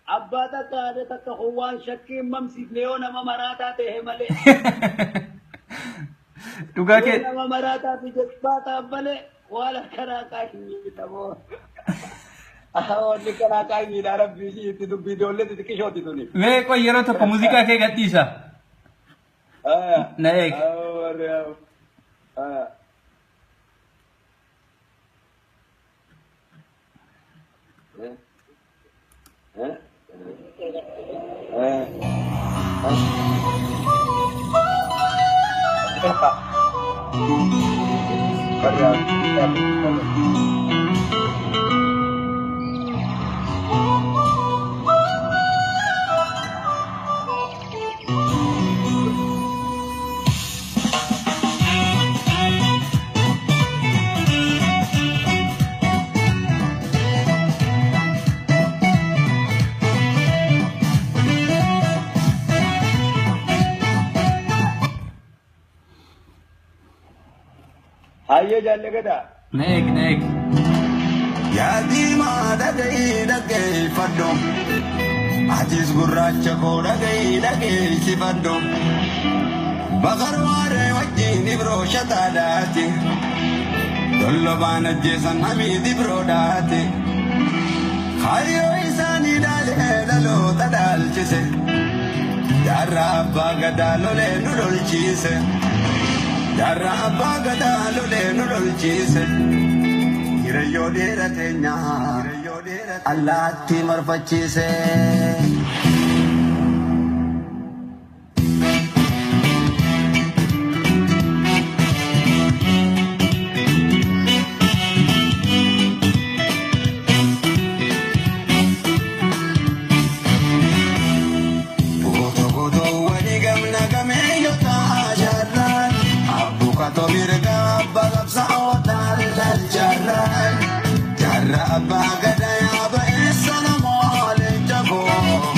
Abbaa takka haadha takka kun waan shakkii hin mamsiifne yoo nama maraataa ta'e malee. Dhugaa kee. Yoo nama maraataa fi jazbaa ta'an malee waan akkanaa qaanyiidha moo. Wanni akkanaa qaanyiidha rabbii ishii itti dubbii ijoollee xixiqqishooti tuni. Mee qoy yeroo tokko muuziqaa kee gadhiisa. Na eeg. Hayyee jaalle gadaa. Na eeg, na eeg. Yaadimaa dhaga'ii dhaggeeffadhu. Atis gurraacha koo dhaga'ii dhageessifadhu. Bakar waaree wajjin ibroo shataadhaati. Tollobaan ajjeesan hamiid ibroodhaati. Kaayyoo isaanii dhaalee dhaloota dhaalchise. Jaarraa abbaa gadaa lolee nu lolchiise. Jaarraa abbaa gadaa lolee nu lolchiise. Hiriyyoo dheera teenyaa allaattii marfachiise. Gootoo gootoo walii gamna gameeyyota jaarraan. Abbuukatoo mirga abbaa qabsaa'otaa jaarraan. Jaarraa abbaa gadaa yaaba eessa namoo leenca koo.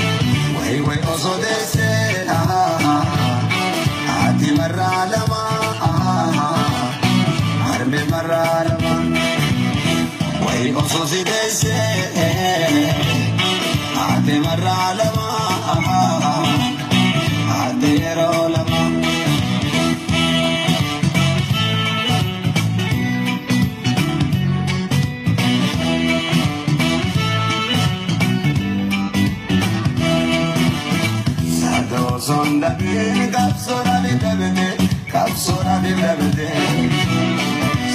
Osoon dhabee qabsoodhaaf hin dhabde qabsoodhaaf hin dhabde.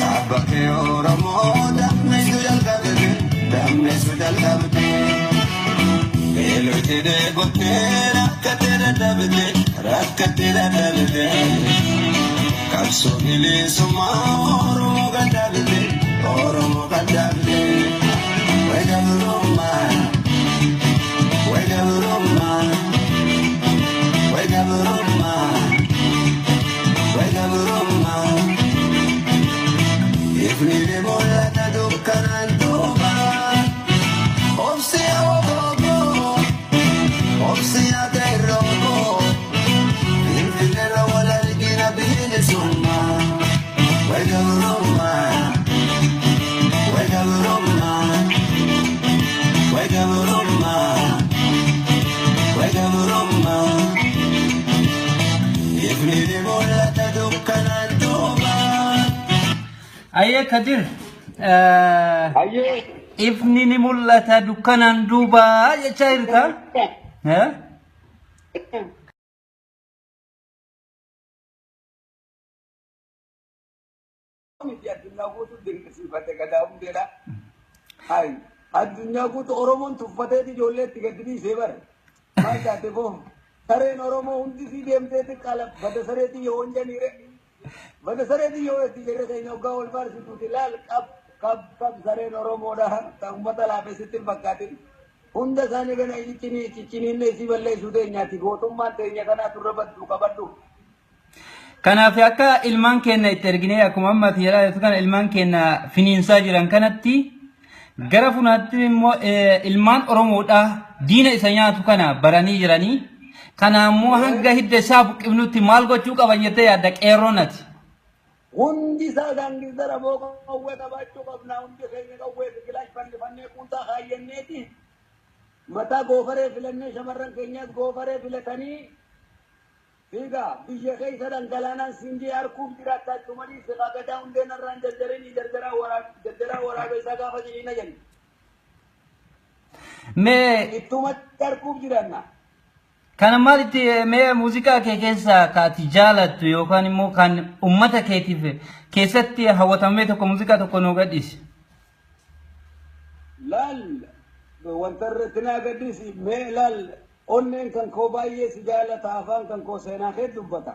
Saba kee Oromoo dammeessu jalqabde dammeessu jalqabde. Beelotee dheebottee rakkatee dadhabde rakkatee dadhabde. Qabsoo bilisummaa Oromoo kan dhabde Oromoo kan dhabde. Waygabrummaa waygabrummaa waygabrummaa waygabrummaa. Ifni ni mul'ata dukkanaan duuba. Obsi yaa obsi yaa qeerroo. Finfinneerra wal argina bilisummaa. Waygabrummaa waygabrummaa waygabrummaa waygabrummaa. Ifni ni mul'ata dukkanaan duuba. Ayyee Kadir, Hayyee. Ifni ni mul'ata dukkanaan duuba jechaa jirta. Eh? Miti addunyaa guutuu dinqisiifate gadaa hundeedha. Hayi addunyaa guutuu Oromoon tuffateeti ijoollee itti gadi dhiisee bare. Maal taate boo sareen Oromoo hundi sii deemtee xiqqaala bada sareetii yoo hin janiire. Bada sareetii yoo itti jedhe keenya hoggaa wal faarsituuti laal qab qab qab sareen Oromoodha. Ta uummata laafessitti hin fakkaatin. Hunda isaanii kana ciccinii cicciniinne isii balleessuu teenyaati gootummaan teenya kanaa turre baddu qabadhu. Kanaaf akka ilmaan keenya itti erginee akkuma ammatti jedhaa jirtu kana ilmaan keenya finiinsaa jiran kanatti gara funaatti immoo ilmaan Oromoodhaa diina isa nyaatu kana baranii jiranii. Kana immoo hanga hidda isaa buqqifnutti maal gochuu qaban jettee yaadda qeerroon ati? Hundi isaa gaangistara boo qawwee qabaachuu qabna. Hundi keenya qawwee biqilaash fannifannee kuusaa kaayyanneeti. Mataa goofaree filannee shamarran keenyas goofaree filatanii fiigaa biyya keessa dhangalaanaan singee harkuuf jiraattaa tumanii siqaa gadaa hundeen irraan jarjaranii jarjaraa waraabee isaa gaafa jiriina jenna. Mee Ittumatti harkuuf jiraanna. Kana maalitti mee muuziqaa kee keessaa ka ati jaalattu yookaan immoo kan uummata keetiif keessatti hawwatamee tokko muuziqaa tokko nuu gadhiisi. Laal wanta irratti naa gaddisi mee laal onneen kan koo baay'ee si jaalata afaan kan koo seenaa kee dubbata.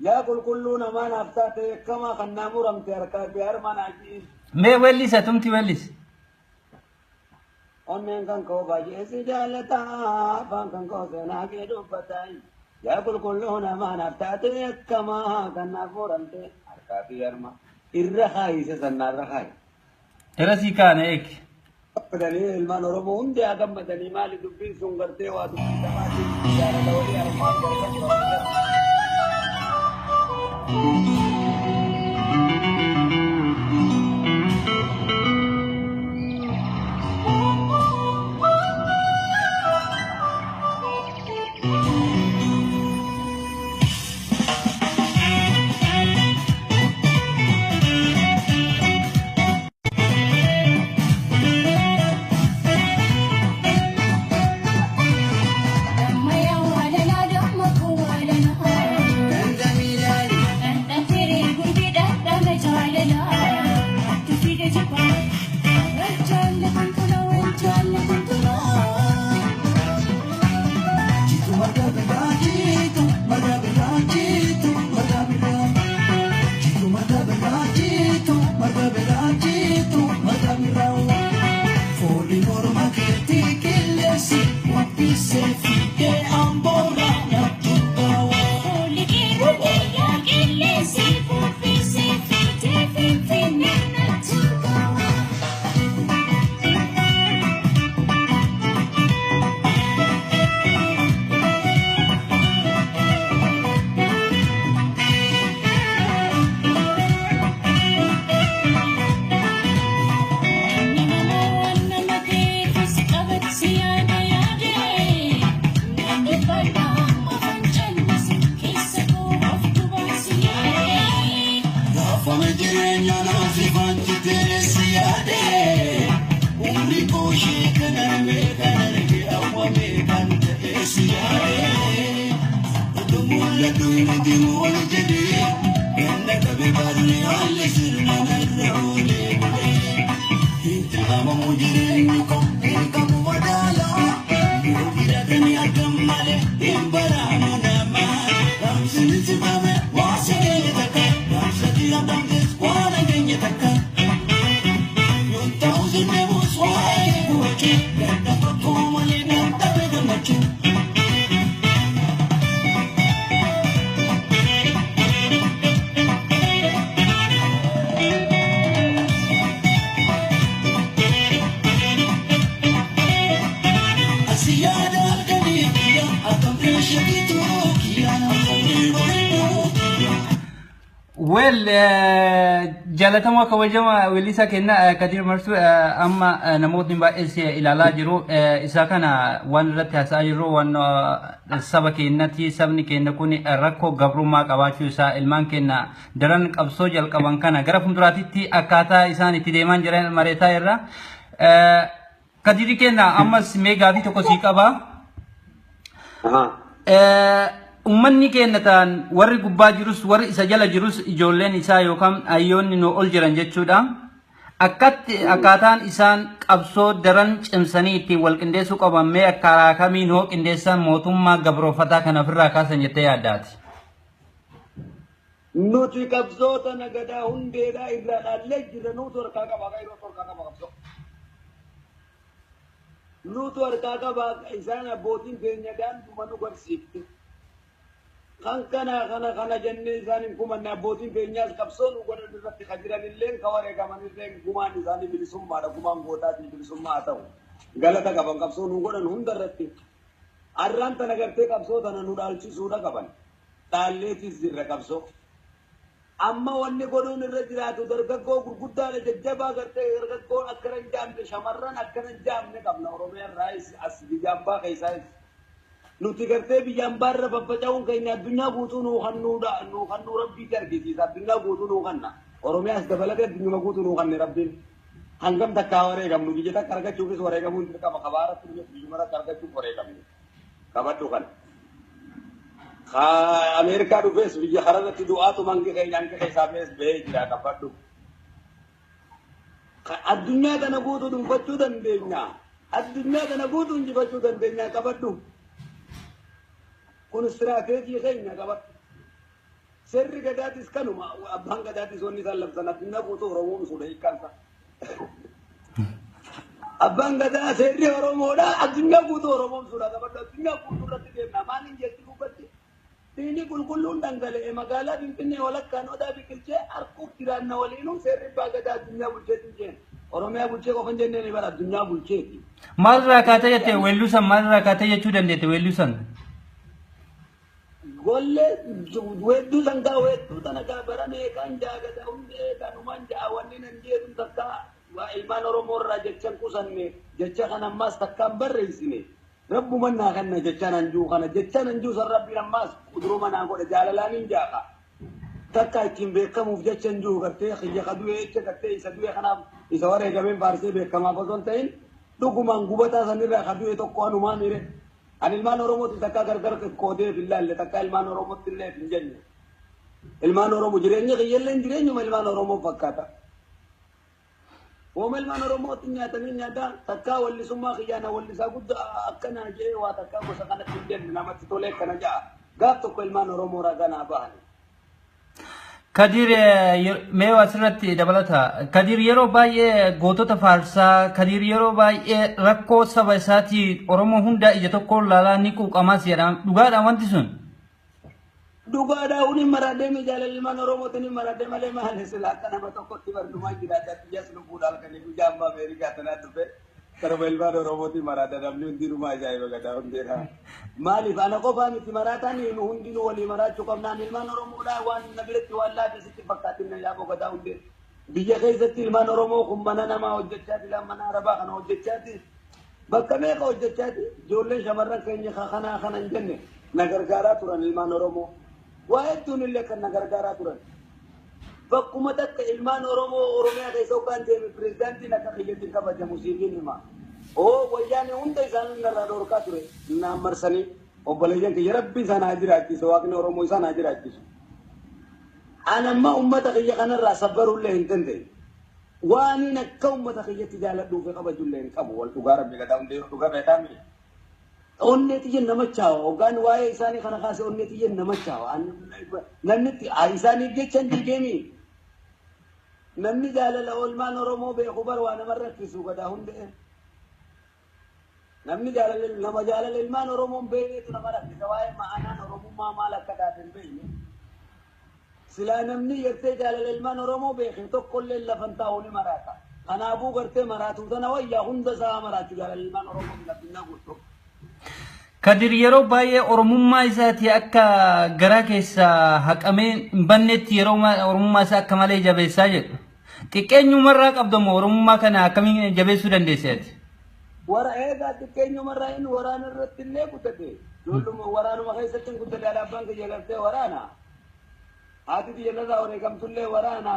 Yaa qulqulluu namaa naaf taate yakkamaa kan naa muramte harkaa fi harma naa ji'i. Mee weellisa tumti weellisi. Onneen kan koo baay'ee si jaalata afaan kan koo seenaa kee dubbata. Yaa qulqulluu namaa naaf taate yakkamaa kan naaf muramte harkaa fi harma irra kaayise sannaarra kaayi. Irra sii kaana eegi. Gammadanii ilmaan Oromoo hundi haa gammadanii maali dubbiin sun gartee waa dubbii sabaatiin jaalala walii armaan gargar. Bye. Duwina deemu ol jedhee ganna dhabe barri haalli sirna narra oolee bulee. Itti haamamu jireenyi koo beekamu madaalaa yoo jiraatanii argam malee hin baraamu namaa. Dhaamsi sifame waa si geenye takka dhaamsati adamtes waan hageenye takka. Yoo ta'u sinneemus waa'ee gubachuu gadda tokko malee nan dhabe gammachuu. Asiyaada halkanii kiyya akkam shakituu kiyya akkam bareedu kiyya. Well, jaalatamoo kabajama weellisaa keenya Kadir Marsuu, amma namootni baay'ee si ilaalaa jiru. Isa kana waan irratti haasa'aa jirru waan saba keenyatti, sabni keenya kun rakkoo gabrummaa qabaachuu isaa, ilmaan keenya daran qabsoo jalqaban kana gara fuulduraatitti akkaataa isaan itti deemaa jiran mareetaa irra. Kadiri keenya, ammas mee gaafii tokko sii qaba. Uummanni keenya ta'an warri gubbaa jirus, warri isa jala jirus, ijoolleen isaa yookaan hayyoonni nu ol jiran jechuudha. Akkatti akkaataan isaan qabsoo daran cimsanii ittiin wal qindeessuu qaban mee karaa kamiin hoo qindeessan mootummaa gabroofataa kana ofirraa kaasan jettee yaaddaati? Nuti qabsoota nagadaa hundeedhaa irraa dhaallee jirra. Nutu harkaa qaba, qayroo harkaa qaba qabsoo. Nutu harkaa qaba. Isaan abbootiin keenya daanduma nu barsiifte. Kan kana kana kana jennee isaan hin kumanne. Abbootiin keenyaas qabsoo nu godhan irratti kan jiranillee, kan wareegamanillee, gumaan isaanii bilisummaadha. Gumaan gootaatiin bilisummaa haa ta'u. Galata qaban qabsoo nu godhan hunda irratti. Arraan tana gartee qabsoo tana nu dhaalchisuudha qaban. Dhaalleetis jirra qabsoo. Amma wanni godhuun irra jiraatu dargaggoo gurguddaadha, jajjabaa gartee dargaggoon akkana hin jaamne, shamarran akkana hin jaamne qabna. Oromiyaa irraayis as biyya ambaa keessaayis. Nuti gartee biyya ambaarra faffaca'uun keenya addunyaa guutuu nuu kannuudha, nuu kannuu rabbiitti argisiisa. Addunyaa guutuu nuu kanna. Oromiyaas dabalatee addunyuma guutuu nuu kanne rabbiin. Hangam takkaa wareegamnu, biyya takka argachuufis wareegamuun dirqama kabaaratti, biyyuma takka argachuuf wareegamnu. Qabadhu kana. Ameerikaa dhufees biyya kanarratti du'aatu mangi keenya hangi keessaa bees bahee jira, qabadhu. Addunyaa kana guutuu dhuunfachuu dandeenya. Addunyaa kana guutuu injifachuu dandeenya, qabadhu. Kun istiraateejii keenya, qabadhu. Seerri gadaatis kanuma. Abbaan gadaatis wanni isaan labsan addunyaa guutuu Oromoon suudha hiikkaansa. Abbaan gadaa seerri Oromoodha, addunyaa guutuu Oromoon suudha, qabadhu. Addunyaa guutuu irratti deemna. Maaliin jetti dubbatti? Diinni qulqulluun dhangala'e magaalaa Finfinnee walakkaan odaa biqilchee harkuuf jiraanna waliinuu. Seerri abbaa gadaa addunyaa bulcheetti jeen. Oromiyaa bulchee qofa hin jenneen bara, addunyaa bulcheeti. Maalirraa kaatee jette weellusan? Maalirraa kaatee jechuu dandeette weellusan? Gollee weedduu sangaa, weedduu tana gaa bara meeqaan jaagata hundee kanumaan ja'a. Wanni nan jedhu takka waa ilmaan Oromoo irraa jechan qusanne, jecha kan ammaas takkaan barreessine. Rabbuma naa kanna jecha nan juu kana, jecha nan juu san rabbiin ammaas kuduruma naa godha, jaalalaan hin jaaqa. Takka ittiin beekamuuf jecha hin jiru. Gartee kiyya ka du'e jecha gartee isa du'e kanaaf isa wareegameen faarsee beekamaaf osoo hin ta'in, dhugumaan gubataa sanirraa ka du'e tokko anumaa miire. Ani ilmaan Oromooti takka gargar qoodee hin laalle, takka ilmaan Oromootti illee hin jenne. Ilmaan Oromoo jireenya kiyyallee jireenyuma ilmaan Oromoo fakkaata. Wooma ilmaan Oromootti nyaatanii nyaataa takkaa wallisummaa kiyyaana wallisaa guddaa akkanaa jee waa takkaa gosa kanatti hin jenne, namatti tolee akkana ja'a. Gaaf tokko ilmaan Oromoo ragaa naa bahani. Kadir, mee asirratti dabalata. Kadir yeroo baay'ee gootota faarsaa, Kadir yeroo baay'ee rakkoo saba isaatii Oromoo hunda ija tokkoon laalaa ni quuqamaas jedhama. Dhugaadha wanti sun? Dhugaadhaa, hunin maradhee mi jaalala ilmaan Oromootiin hin maradhee malee, maali sila akka nama tokkotti barnumaa jiraata. Biyyas lubbuudha halkanii guyyaa amma Ameerikaa tanaa dhufe karuma ilmaan Oromootiin maradha. Namni hundinumaa ajaa'iba gadaa hundeedha. Maaliif ana qofaa miti maraataan, nu hundinuu walii maraachuu qabnaan. Ilmaan Oromoodhaa waan na biratti waan laafe sitti fakkaatin na yaaboo gadaa hundee. Biyya keessatti ilmaan Oromoo kun mana namaa hojjechaati, mana Arabaa kana hojjechaati. Bakka meeqa hojjechaati, ijoolleen shamarran keenya kanaa kana hin jenne na gargaaraa turan ilmaan Oromoo. Waa hedduun illee kan na gargaaraa turan. Bakkuma takka ilmaan Oromoo Oromiyaa keessa hoggaan deeme pirezidaantiin akka kiyyatti kabajamu siifin hima. Oo, wayyaane hunda isaanii narraa dhorkaa ture naan marsanii. Obboleeyyan kiyya Rabbi isaan haa jiraachisu, Waaqni Oromoo isaan haa jiraachisu. Ani amma ummata kiyya kanarraa sabbaruullee hin dandeenye. Waan akka ummata kiyyatti jaaladhuu fi kabajullee hin qabu. Wal dhugaa Rabbi gadaa hundee dhugaa beekaa miti. Onnee xiyya nama chaawa. Hoggaan waa'ee isaanii kana kaase onnee xiyya nama chaawa. Namni isaaniif jecha hin diigeemi. Namni jaalala oolmaan Oromoo beeku bar waa nama rakkisu gadaa hundee. Namni jaalala nama jaalala ilmaan Oromoon beekneetu nama rakkisa. Waa'ee ma'anaan Oromummaa maal akka taate hin beekne. Silaa namni gartee jaalala ilmaan Oromoo beeke tokkollee lafan taa'u ni maraata. Kanaafuu gartee maraatuu tana wayyaa hunda isaa maraachuu jaalala ilmaan Oromoo addunyaa guutuu. Kadir yeroo baay'ee Oromummaa isaati akka garaa keessa haqamee hin bannetti yeroo Oromummaa isaa akka malee jabeessaa jedhu. Xiqqeenyumarraa qabdamoo Oromummaa kana akkamiin jabeessuu dandeesseeti? Wara eegaa xiqqeenyumarraa inni waraana irratti illee guddate. Ijoolluma waraanuma keessatti hin guddate, abbaan kiyya gartee waraana. Haati tiyya irraa wareegamtullee waraana.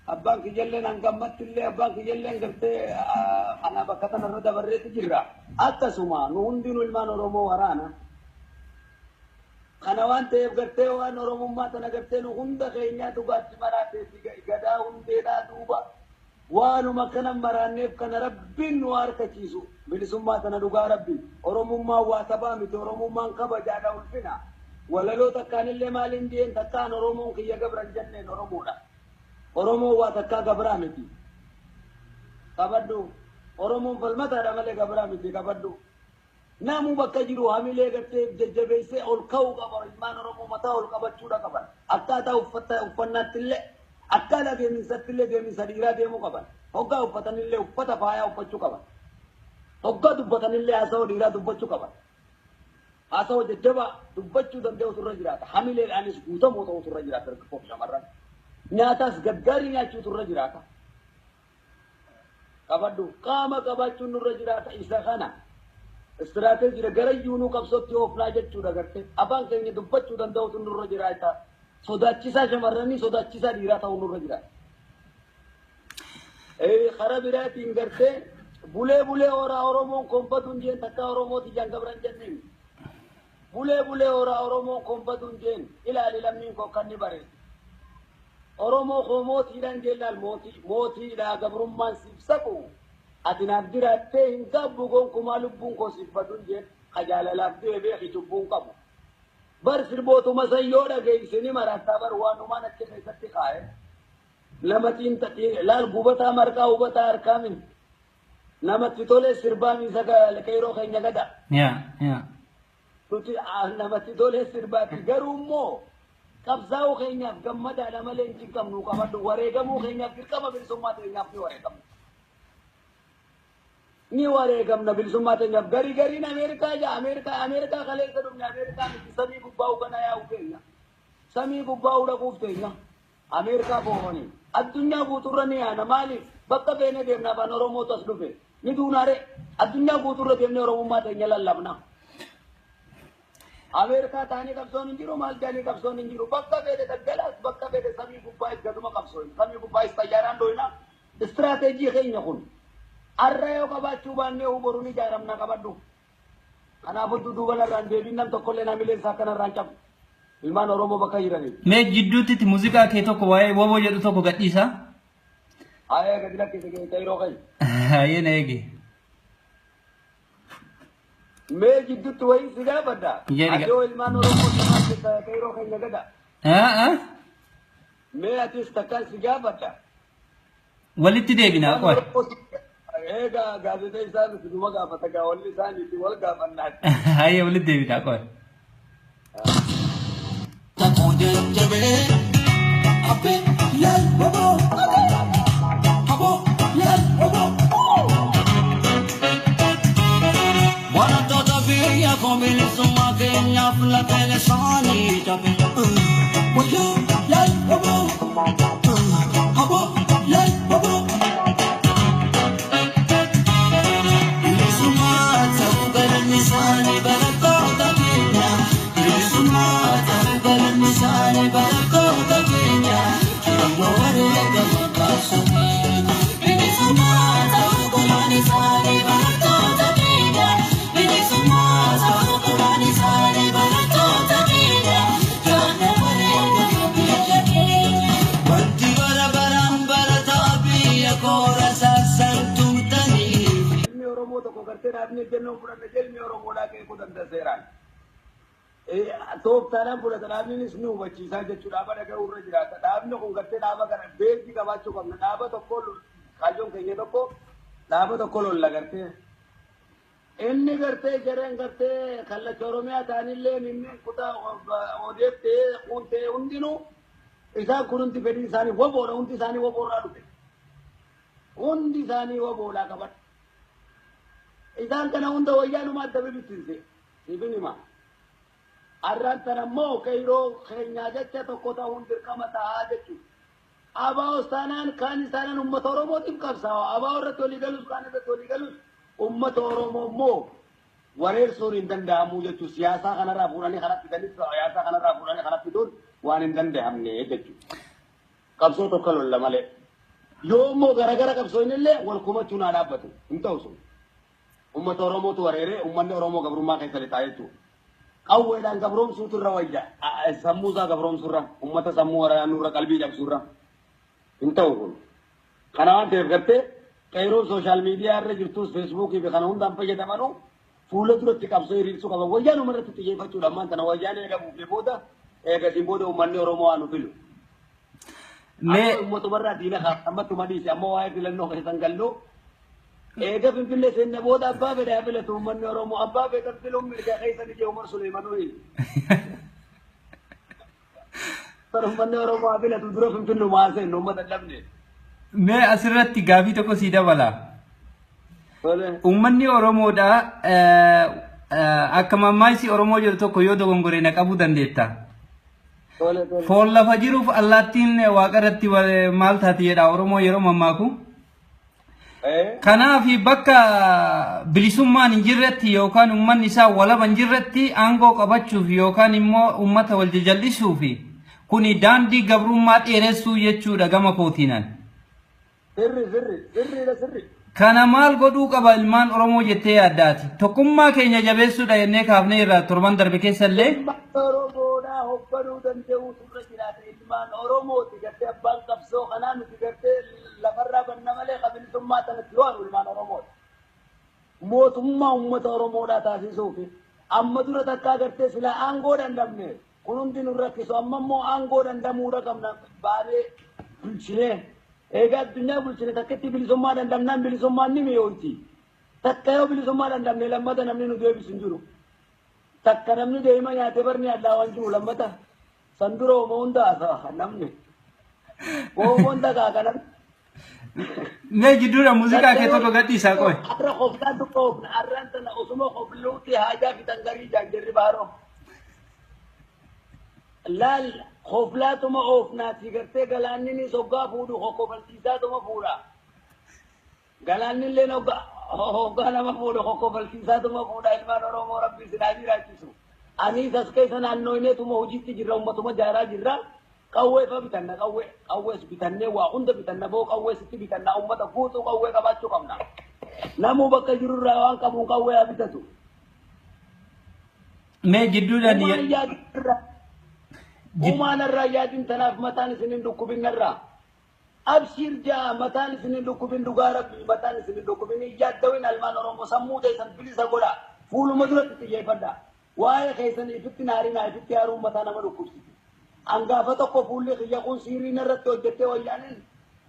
Abbaan kiyyallee hangammatti illee abbaan kiyyallee gartee ana bakka kanarra dabarreetu jirra. Akkasuma nu hundinuu ilmaan Oromoo waraana. Kana waan ta'eef gartee waan Oromummaa tana gartee nu hunda keenyaa dhugaatti maraateefi gadaa hundeedhaa duuba. Waanuma kana maraanneef kana Rabbiin nu harkachiisu. Bilisummaa tana dhugaa Rabbi. Oromummaan waa taphaa miti. Oromummaan kabajaadha, ulfina. Walaloo takkaanillee maaliin jeen takkaan Oromoon kiyya gabra hin jenneen Oromoodha. Oromoon waa takkaa gabraa miti. Qabadhu. Oromoon falmataadha malee gabraa miti, qabadhu. Namu bakka jiru hamilee gartee jajjabeessee ol ka'uu qaba. Ilmaan Oromoo mataa ol qabachuudha qaban. Akkaataa uffata uffannaatti illee, akkaataa deeminsatti illee deeminsa dhiiraa deemuu qaban. Hoggaa uffatanillee uffata faayaa uffachuu qaban. Hoggaa dubbatanillee haasawaa dhiiraa dubbachuu qaban. Haasawaa jajjabaa dubbachuu danda'utu irra jiraata. Hamileedhaanis guutamuu ta'utu irra jiraata dargaggoo fi shamarran. Nyaataas gaggaarii nyaachuutu irra jiraata. Qabadhu, qaama qabaachuun nurra jiraata isa kana. Istiraateejii gara iyyuu qabsootti oofnaa jechuudha gartee. Afaan keenya dubbachuu danda'utu nurra jiraata. Sodaachisaa shamarranii, sodaachisaa dhiiraa ta'uu nurra jiraata. Karaa biraatiin gartee bulee bulee horaa Oromoon koonfatuun jeen takka Oromooti jaan gabran jenneen. Bulee bulee horaa Oromoon koonfatuun jeen ilaali lammiin koo kan ni bareedu. Oromoo koo mootiidhaan jeen mootii mootiidhaa gabrummaan siif saqu. Ati naaf jiraattee hin gaabbu gonkumaa lubbuun koo siif baduun jeen jaalalaaf du'e beeki cubbuun qabu. Bar sirbootuma san yoo dhageesse ni maraattaa bar waanumaan achi keessatti kaa'e. Nama laal gubataa marqaa hubataa harkaa min. Namatti tolee sirbaa miisa qeeroo keenya gada. Yaa yaa. Nuti namatti tolee sirbaati garuu immoo qabsaa'uu keenyaaf gammadaadha malee hin cinqabnu, qabadhu. Wareegamuu keenyaaf dirqama bilisummaa teenyaaf ni wareegamna. Ni wareegamna bilisummaa teenyaaf. Garii gariin Ameerikaa jaa Ameerikaa Ameerikaa kaleessa dhufne Ameerikaa miti, samii gubbaa kana yaa'u keenya. Samii gubbaa dhaquuf teenya. Ameerikaa boonii. Addunyaa guutuurra ni yaana, maaliif bakka feene deemna, afaan Oromootu as dhufe. Ni duunaare addunyaa guutuurra deemnee Oromummaa teenya lallabna. Ameerikaa ta'anii qabsoon hin jiru, maal ta'anii qabsoon hin jiru. Bakka feete daggalaas, bakka feete samii gubbaa gaduma qabsoon. Samii gubbaa xayyaaraan dhoyina. Istiraateejii keenya kun. Arra yoo qabaachuu baannee boru ni ijaaramna, qabadhu. Kanaafuu duuba narraan deebiin nam tokkollee namileen isaa akkanarraan cabu. Ilmaan Oromoo bakka jiraniif. Mee jidduutti muuziqaa kee tokko waa'ee woboo jedhu tokko gadhiisa. Ayee gadi lakkise qeeroo keenya. Hayyee na eegi. Mee jidduutti wayii si gaafadha. Jedhi. Ati yoo ilmaan Oromoo simaatti qeeroo keenya gada. Mee atis takkaan si gaafadha. Walitti deebinaa qoy. Egaa gaazexeessaa miti numa gaafata gaa walli isaaniitti wal gaafannaati. Hayyee walitti deebinaa qoy. Takoo jajjabee abbee laal waboo aboo laal waboo. Barattoota biyya koo bilisummaa keenyaaf lafeen isaanii cabe. Wayyoo laal waboo aboo laal waboo. Bilisummaa ta'uu galanni isaanii barattoota keenya. Bilisummaa ta'uu galanni isaanii barattoota keenya. Jirma wareegama baasanii. Bilisummaa ta'uu galanni isaanii barattoota keenya. Bilisummaa ta'uu galanni isaanii. Dhaabni ejjennoo fudhanne jelmi Oromoodhaa qeequu danda'a seeraan. Tooftaadhaan fudhata, dhaabnis ni hubachiisaa jechuudha. Dhaaba dhaga'uu irra jiraata. Dhaabni kun gartee dhaaba kana beekii qabaachuu qabna. Dhaaba tokko, kaayyoon keenya tokko, dhaaba tokko lolla gartee. Inni gartee jareen gartee kallacha Oromiyaa ta'anillee inni kutaa odeef ta'ee kun ta'ee hundinuu isaan kun hundi fedhiin isaanii woboodha. Hundi isaanii woboorraa dhufe. Hundi isaanii woboodhaa qaban. Isaan kana hunda wayyaanuma adda bibittinse. Siifin hima. Arraan tana immoo qeyroo keenyaa jecha tokko ta'uun dirqama ta'aa jechuudha. Abaa'os taanaan kaan isaanaan uummata Oromootiif qabsaa'a. Abaa'oo irratti walii galus, kaan irratti walii galus, uummata Oromoo immoo wareersuun hin danda'amu jechuudha. Siyaasaa kanarraa fuudhanii kanatti fidanis, siyaasaa kanarraa fuudhanii kanatti fiduun waan hin danda'amne jechuudha. Qabsoo tokko lolla malee. Yoo immoo garagara qabsoo illee wal komachuun haa dhaabbatu. Hin ta'u sun. Uummata Oromootu wareeree uummanni Oromoo gabrummaa keessa lixaa jechuudha. Qawweedhaan gabroomsuutu irra wayya. Sammuu isaa gabroomsuurra, uummata sammuu waraanurra, qalbii cabsuurra. Hin ta'u kun. Kana waan ta'eef gartee qeeroon social media irra jirtus, Facebookii fi kana hundaan fayyadamanuu fuula duratti qabsoo hiriirsuu qaban. Wayyaan uummata irratti xiyyeeffachuudha. Ammaan tana wayyaan eega buufee booda, eegasiin booda uummanni Oromoo waan nu filu. Mee Uummatummarraa diina ammattuma dhiise, ammoo waa'ee filannoo keessan gallu. Eega Finfinnee seenne booda abbaa fedhe haa filatu uummanni Oromoo. Abbaa fedhan filuun mirga keessan ijee Umar Suleemanuu. Uummanni Oromoo haa filatu, dura Finfinnumaa haa seennu, uummata dhabne. Mee asirratti gaafii tokko sii dabala. Uummanni Oromoodha akka mammaayisi Oromoo jedhu tokko, yoo dogongore na qabuu dandeetta. Foon lafa jiruuf allaattiin waaqa irratti maal taati jedha Oromoo yeroo mammaaku. Kanaaf bakka bilisummaan hin jirretti yookaan uummanni isaa walaba hin jirretti aangoo qabachuuf yookaan immoo uummata wal jajal'isuuf kuni daandii gabrummaa dheeressuu jechuudha gama kootiinan. Sirri, sirri, sirriidha, sirri. Kana maal godhuu qaba ilmaan Oromoo jettee yaaddaati? Tokkummaa keenya jabeessuudha jennee kaafnee irraa torban darbe keessa illee. Ilmaan Oromoodhaa hoogganuu danda'uutu irra jiraata. Ilmaan Oromooti gartee abbaan qabsoo kanaa. Nuti gartee lafarraa banna malee qabilisummaa sanatti waan ilmaan Oromooti. Mootummaa uummata Oromoodhaa taasisuufi amma dura takkaa gartee silaa aangoo dandamne kun hundi nu rakkisu. Amma immoo aangoo dandamuudha qabna, baanee bulchinee. Egaa addunyaa bulchine takkatti bilisummaa dandamnaan bilisummaan ni mi'oomti. Takka yoo bilisummaa dandamne lammata namni nu deebisu hin jiru. Takka namni deema nyaatee barni allaa waan jiru lammata. San dura homo hunda haasa'a namni. Homo hunda kaaka namni. Mee jidduudha muuziqaa kee tokko gadhiisaa qoy. Har'a qoftaan tokko oofna. Har'aan tana osuma qofluuti haajaa fitan garii jaanjarri baaroo. Laal, koflaatuma oofnaati gartee galaanni hoggaa fuudhu kokkofalchiisaatuma fuudha. Galaanni illee hoggaa nama fuudhu kokkofalchiisaatuma fuudha. Ilmaan Oromoo, Rabbi isin haa jiraachisu. Anis as keessa naannooneetuma hojiitti jirra, uummatuma jaaraa jirra. Qawwee fa bitanna, qawwee qawwees bitannee waa hunda bitanna, boo qawwee sitti bitanna, uummata guutuu qawwee qabaachuu qabna. Namuu bakka jirurraa waan qabuun qawwee haa bitatu. Mee jidduudhaan Uumaan yaadinirra. Uumaan irraa yaadin, tanaaf mataan isin hin dhukkubin irraa. Abshir jaa, mataan isin hin dhukkubin, dhugaa Rabbii mataan isin hin dhukkubin, hin yaaddawin. Almaan Oromoo, sammuu teessan bilisa godha. Fuuluma duratti xiyyeeffadha. Waa'ee keessan ifitti naarinaa, ifitti haaruun mataa nama dhukkubsiti. Angaafa tokko fuulli kiyya kun siiriin irratti hojjettee wayyaaniin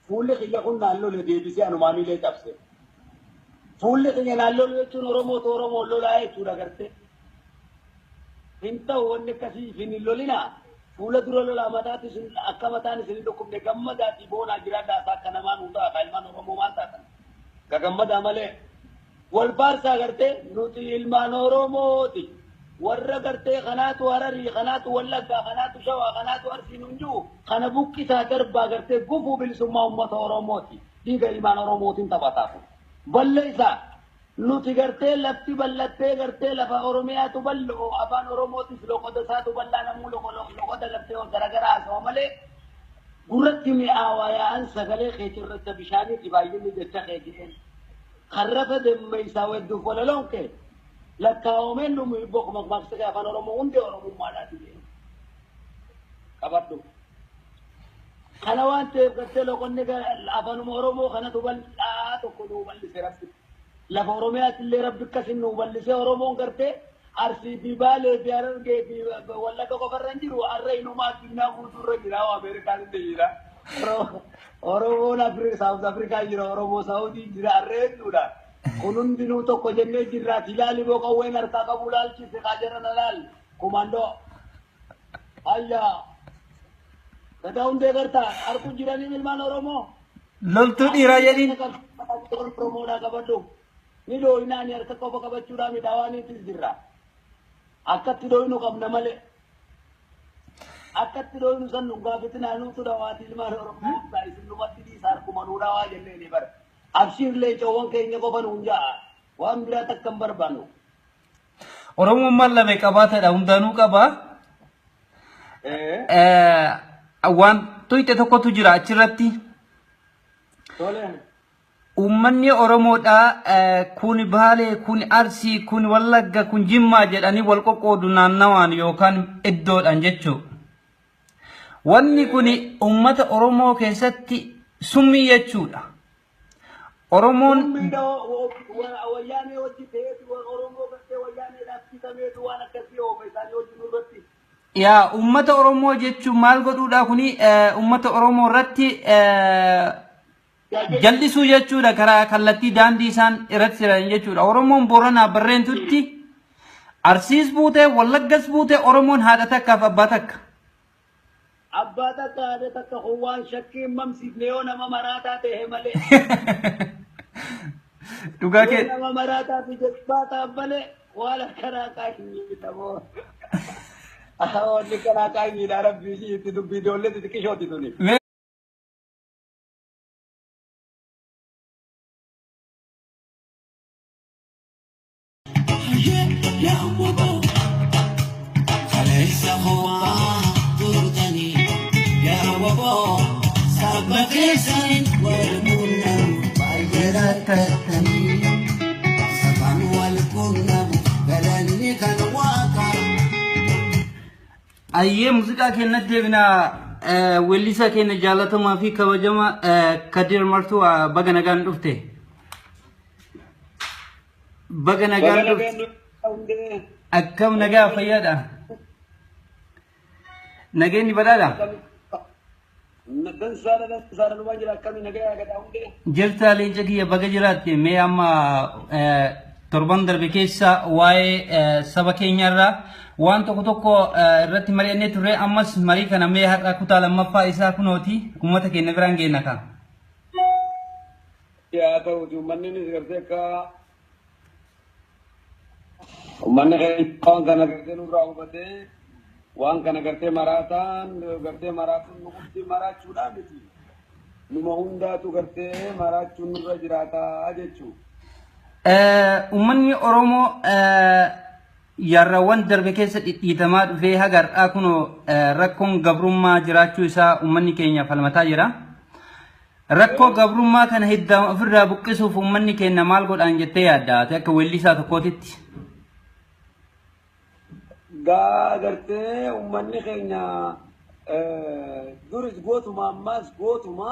fuulli kiyya kun naan lole, deebisee anumaa miilee cabse. Fuulli kiyya naan lolu jechuun Oromootu Oromoon lolaa jechuudha gartee. Hin ta'u wanni akkasii, isin hin lolinaa. Fuula dura lolaa, mataatti isin akka mataan isin hin dhukkubne gammadaatii boonaa jiraadhaa. Isaa akka namaan hundaa ka ilmaan Oromoo maal taatan. Gagammadaa malee. Wal faarsaa gartee nuti ilmaan Oromooti. Warra gartee kanaatu Hararii, kanaatu Wallaggaa, kanaatu Shawaa, kanaatu Arsii nun jiru. Kana buqqisaa darbaa, gartee gufuu bilisummaa uummata Oromooti. Dhiiga ilmaan Oromootiin taphataa kun. Balleessaa. Nuti gartee lafti bal'attee gartee lafa Oromiyaatu bal'oo, afaan Oromootis loqoda isaatu bal'aa, namuu loqoda gartee garaagaraa haasawa malee gurratti mi'aawaa yaa'an sagalee kee cirracha bishaaniiti baay'inni jecha kee jedheen. Karrafa demmeessaa wedduuf walaloon kee lakkaa'oomeen dhumu hibboo maqmaaqsa kee afaan Oromoo hundee Oromummaadhaati jedheen. Qabadhu. Kana waan ta'eef gartee loqonni afaanuma Oromoo kanatu bal'aa tokko nuu bal'ise Rabbi. Lafa Oromiyaatti illee rabbi akkasin nu bal'isee Oromoon gartee Arsii fi Baalee fi Harargee fi Wallagga qofarra hin jiru har'a inumaa addunyaa guutuurra jira Ameerikaan illee jira. Oromoon Saawuz Afrikaa jira Oromoo Saawudii jira har'a hedduudha. Kun hundinuu tokko jennee jirraati ilaali boo qawween harkaa qabu laalchise kaa jara na laal kumaandoo. Ayyaa gadaa hundee gartaa harku jiranii ilmaan Oromoo. Loltuu dhiiraa jedhiin. Oromoodhaa qabadhu. Ni dhooyinaani harka qofa qabachuudhaa midhaawaaniitis jirra. Akkatti dhooyinu qabna malee. Akkatti dhooyinu san nu gaafatinaa nuutu dhawaati ilmaan Oromoo isin numatti dhiisa harkuma nuu dhawaa jennee ni bara. Abshiir leencawwan keenya qofa nuun ja'a. Waan biraa takka hin barbaannu. Oromoon maal lame qabaatadha hundaanuu qaba. Waan tuyxe tokkotu jira achirratti. Uummanni Oromoodhaa kun Baalee, kun Arsii, kun Wallagga, kun Jimmaa jedhanii wal qoqqoodu naannawaan yookaan iddoodhaan jechuudha. Wanni kun uummata Oromoo keessatti summii jechuudha. Oromoon wayyaanee hojii ta'eetu Oromoo gartee wayyaaneedhaaf bitameetu waan akkasii oofa isaanii hojii nurratti. Yaa uummata Oromoo jechuun maal godhuudha kuni uummata Oromoo irratti jal'isuu jechuudha karaa kallattii daandii isaan irratti jiran jechuudha. Oromoon Booranaa Barreentutti Arsiis buutee Wallaggas buutee Oromoon haadha takkaaf abbaa takka. Abbaa takka haadha takka kun waan shakkii hin mamsiifne yoo nama maraataa ta'e malee. Dhugaa kee. Yoo nama maraataa fi jazbaa ta'an malee waan akkanaa qaanyii tamoo. Wanni akkanaa qaanyiidha rabbii ishii itti dubbii ijoollee xixiqqishooti tuni. Kaleessa ho'aa turtanii yaa waboo saba keessan wal quunnamu baay'ee rakkattanii sabaan wal quunnamu galanni kan waaqaa. Ayyee muuziqaa keenyatti deebinaa weellisaa keenya jaalatamaa fi kabajama Kadir Martuu baga nagaan dhufte. Baga nagaan dhufte. Akkam nagaa fayyaadha. Nageenyi badhaadha. Dansaadha dansaadha dhumaa jira akkamii nagaa gadaa hundee. Jirtaa leenca kiyya baga jiraatte mee amma torban darbe keessa waa'ee saba keenyarraa waan tokko tokko irratti mari'annee turre ammas marii kana mee har'a kutaa lammaffaa isaa kunooti uummata keenya biraan geenna ka. Yaa ta'uti uummanni gartee akka uummanni keenya waan kana gartee nurraa hubatee waan kana gartee maraataan gartee maraatuun nu qofti maraachuudhaa miti. Numa hundaatu gartee maraachuun nurra jiraataa jechuudha. Uummanni Oromoo yaarraawwan darbe keessa dhidhiitamaa dhufee haga har'aa kunoo rakkoon gabrummaa jiraachuu isaa uummanni keenya falmataa jira. Rakkoo gabrummaa kana hidda ofirraa buqqisuuf uummanni keenya maal godhaan jettee yaadda ati akka weellisaa tokkootitti? Gaa gartee uummanni keenya duris gootuma ammaas gootuma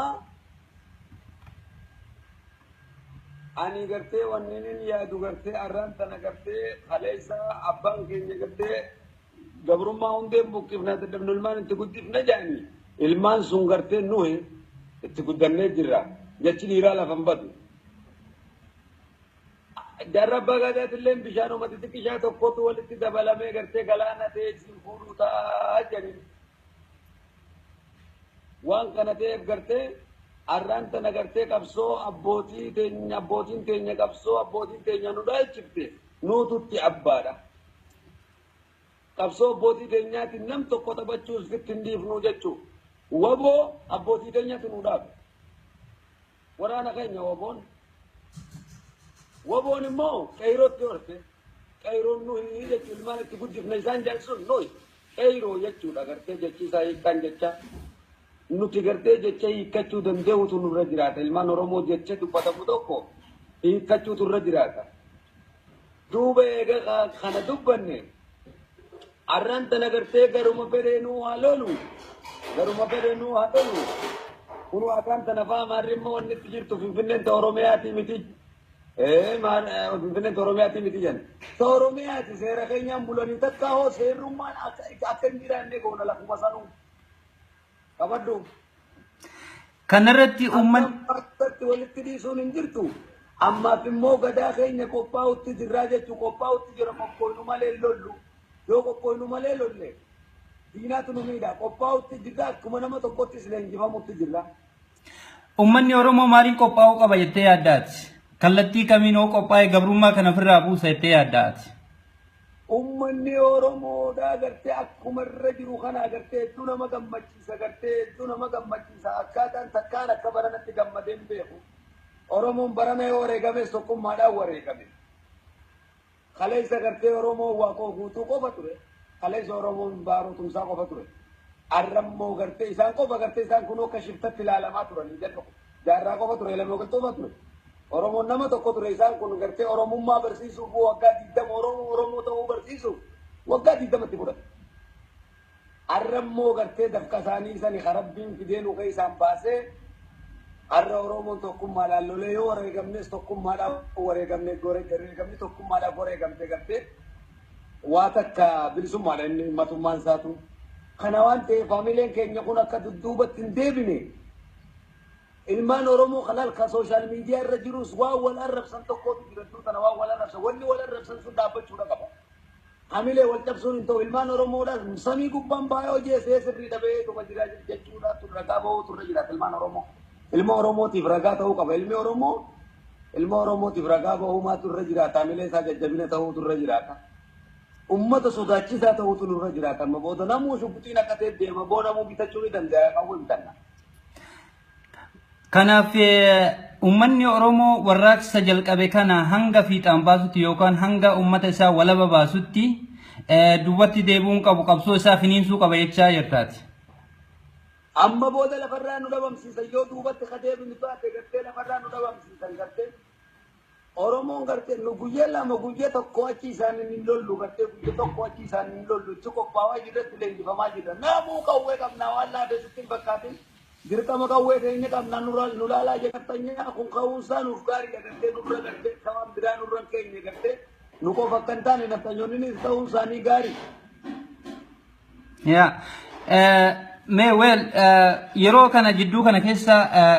ani gartee wanni inni yaadu gartee arraan tana gartee kaleessa abbaan keenya gartee gabrummaa hundeen buqqifna dadhabnu ilmaan itti guddifna jedhanii ilmaan sun gartee nuyi itti guddannee jirra jechi dhiiraa lafa hin badu. Jarra abbaa gadaatillee bishaanuma xixiqqishaa tokkotu walitti dabalamee gartee galaana ta'ee isin fuudhuu ta'a jedhanii. Waan kana ta'eef gartee arraan tana gartee qabsoo abbootii teenya abbootiin teenya qabsoo abbootiin teenya nu dhaalchifte nuututti abbaadha. Qabsoo abbootii teenyaatiin nam tokko taphachuus fitti hin dhiifnu jechuudha. Waboo abbootii teenyatu nu dhaabe. Waraana keenya waboon. Waboon immoo qeyrootti horte. Qeyroon nuyi jechuun ilmaan itti guddifne isaan jedhan nuyi qeyroo jechuudha gartee jechi isaa hiikkaan jecha. Nuti gartee jecha hiikkachuu danda'utu nurra jiraata. Ilmaan Oromoo jecha dubbatamu tokko hiikkachuutu irra jiraata. Duuba eega kana dubbanne arraan tana gartee garuma fedheenuu haa lolu. Garuma fedheenuu haa lolu. Kun waaqaan tana fa'aa maarri immoo wanni itti jirtu Finfinneen ta Oromiyaatii miti. Maal Finfinnee Oromiyaatti miti jenna. Oromiyaati seera keenyaan bulanii takka hoo seerrummaan akka hin jiraanne goona lafuma sanuu. Qabadhu. Kanarratti uummanni. Akkatti walitti dhiisuun hin jirtu. Ammaaf immoo gadaa keenya qophaa'utti jirraa jechuun qophaa'utti jira qophooynu malee lollu. Yoo qophooynu malee lolle diinaatu nu miidha. Qophaa'utti jirra akkuma nama tokkottis leenjifamutti jirra. Uummanni Oromoo maaliin qophaa'uu qaba jettee yaaddaati? Kallattii kamiin hoo qophaa'e gabrummaa kana ofirraa buusa jettee yaaddaati? Uummanni Oromoodhaa gartee akkuma irra jiru kana gartee hedduu nama gammachiisa gartee hedduu nama gammachiisa akkaataan takkaan akka baranatti gammadee hin beeku. Oromoon barana yoo wareegames tokkummaadhaan wareegame. Kaleessa gartee Oromoon Waaqoo Guutuu qofa ture. Kaleessa Oromoon Baaroo Tumsaa qofa ture. Arrammoo gartee isaan qofa gartee isaan kun akka shiftatti ilaalamaa turanii jedhu. Jaarraa qofa ture, Lamoo qofa ture. Oromoon nama tokko ture isaan kun gartee Oromummaa barsiisuuf waggaa 20 Oromoo Oromoo ta'uu barsiisuuf waggaa 20tti fudhate. Arrammoo gartee dafqa isaanii sani karabbiin fidee nu isaan baasee har'a Oromoon tokkummaadhaan lolee yoo wareegamnes tokkummaadhaan wareegamne wareegamni tokkummaadhaan wareegamte gartee waa takka bilisummaadha inni matummaan isaatu. Kana waan ta'eef faamileen keenya kun akka dudduubatti hin deebine ilmaan Oromoo kalaal ka social media irra jirus waan wal arrabsan tokkotu jira tana waan wal arrabsan wanni wal arrabsan sun dhaabbachuudha qaba. Hamilee wal cabsuun hin ta'u ilmaan Oromoodhaas samii gubbaan baay'ee hojii sirrii dhabee tuma jira jechuudha ragaa bahuu turre jira ilmaan Oromoo. Ilma Oromootiif ragaa ta'uu qaba. Ilmi Oromoo ilma Oromootiif ragaa bahuu maatu irra jiraata. Hamilee isaa jajjabina ta'uutu irra jiraata. Uummata sodaachisaa ta'uutu nurra jiraata. Amma booda namuu shubbitiin akka ta'e deema boo namuu bitachuu ni danda'a qawwee bitanna. Kanaaf uummanni Oromoo warraaqsa jalqabe kana hanga fiixaan baasutti yookaan hanga uummata isaa walaba baasutti duubatti deebi'uun qabu qabsoo isaa finiinsuu qaba jechaa jirtaati. Amma booda lafarraa nu dhabamsiisan yoo duubatti ka deebinu taate gartee lafarraa nu dhabamsiisan gartee Oromoon gartee nu guyyaa lama guyyaa tokko achi isaan hin lollu gartee guyyaa tokko achi isaan hin lollu itti qophaa'aa jirratti leenjifamaa jirra. Namuu qawwee qabnaa waan laafee sitti hin fakkaatin. Dirqama qawwee keenya qabnaa nu laalaa jedhamtanya kun ka'uunsaa nuuf gaariidha gartee nurra gartee sabaan biraa nurra keenya gartee nu qofa akka hin taane naftanyoonnis ta'uun isaanii gaarii. Yaa. Mee well yeroo kana jidduu kana keessa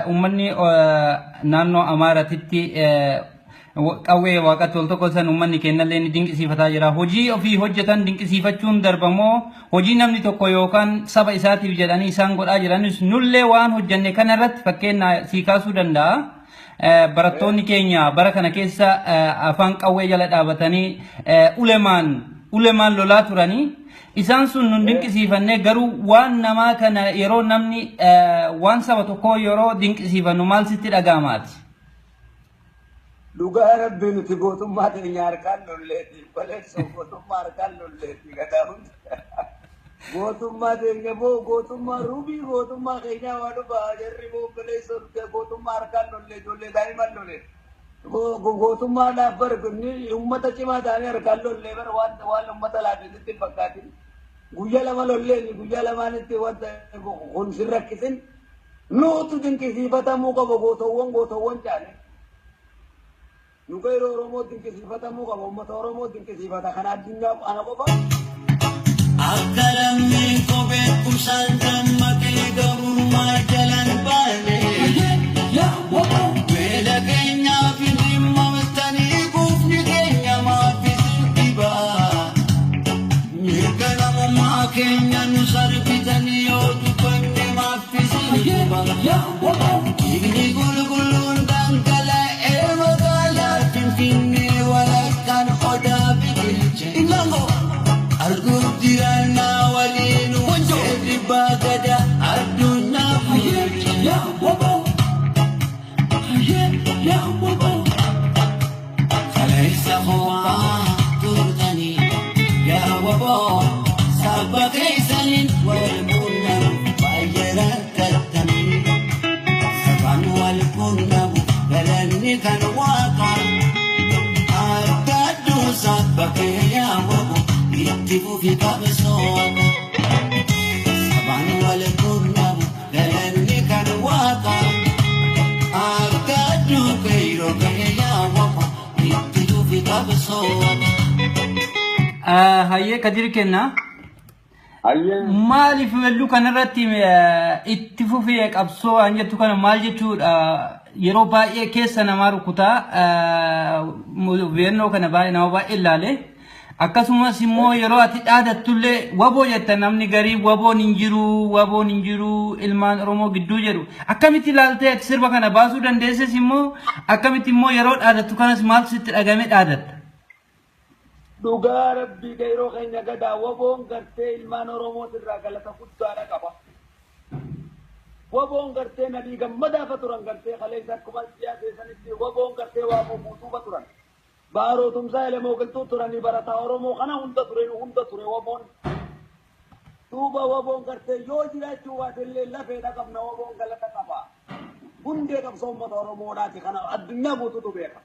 uummanni naannoo Amaaratitti qawwee waaqatti ol tokko san uummanni kennallee ni dinqisiifataa jira. Hojii ofii hojjetan dinqisiifachuun darbamoo hojii namni tokko yookaan saba isaatiif jedhanii isaan godhaa jiranis nullee waan hojjenne kana irratti fakkeenya sii kaasuu danda'a. Barattoonni keenya bara kana keessa afaan qawwee jala dhaabatanii ulemaan lolaa turanii isaan sun nun dinqisiifannee garuu waan namaa kana yeroo namni waan saba tokkoo yeroo dinqisiifannu maal sitti dhaga'amaati? Dhugaa rabbii nuti gootummaa teenya harkaan lolleeti. Baleessoo gootummaa harkaan lolleeti gadaa hundi. Gootummaa teenya moo gootummaa rubii gootummaa keenyaa waa dhufa jarri moo baleessoo nuti gootummaa harkaan lollee ijoollee daa'iman lolee. Gootummaadhaaf bar uummata cimaa ta'anii harkaan lollee bara waan uummata laafisitti hin fakkaatin. Guyyaa lama lolleen guyyaa lamaanitti wanta kun sin rakkisin nuutu dinqisiifatamuu qaba gootowwan gootowwan caale. Nu qeerroo Oromoo dinqisiifatamuu qaba uummata Oromoo dinqisiifata kana addunyaa ana qofa. Akka lammiin kophee beekumsaan dammaqee gabrummaa jalaan baane. Beela keenyaaf hin dhimmamtanii quufni keenya maaf isin dhibaa. Mirga namummaa keenya nu sarbitanii yoo dubbanne maaf isin dhibaa. Dhiigni qulqulluun dhangala'ee magaalaa Finfinnee walakkaan odaa biqilche. Arguuf jiraannaa waliin seerri baagada addunyaa bulche. Kaleessa ho'aa turtanii yaa waboo saba keessaniin wal quunnamu baay'ee rakkattanii. Sabaan wal quunnamu galanni kan waaqaa adda adduusaa bakkee yaa waboo itti fufi qabsooqa. Sabaan wal quunnamu galanni kan waaqaa akka adduu keeroo gahee yaa waboo Hayyee Kadir kenna. Hayyee. Maaliif weelluu kanarratti itti fufee qabsoo waan jettu kana maal jechuudha? Yeroo baay'ee keessa namaa rukutaa, weennoo kana baay'ee nama baay'ee ilaale. Akkasumas immoo yeroo ati dhaadattullee waboo jetta, namni garii waboon hin jiru, waboon hin jiru ilmaan Oromoo gidduu jedhu. Akkamitti ilaaltee ati sirba kana baasuu dandeesses? Immoo akkamitti immoo yeroo dhaadattu kanas maaltu sitti dhagame dhaadatta? Dhugaa rabbii yeroo keenya gadaa waboon gartee ilmaan Oromootirraa galata guddaadha qaba. Waboon gartee Nadhii Gammadaafa turan, gartee kaleessa akkuma siyaasessanitti waboon gartee Waaqoo Guutuufa turan. Baaroo Tumsaa, Elemoo Qilxuu turanii, barataa Oromoo kana hunda ture, hunda ture waboon. Duuba waboon gartee yoo jiraachuu baate illee lafeedha qabna, waboon galata qaba. Hundee qabsoo uummata Oromoodhaati, kana addunyaa guutuutu beeka.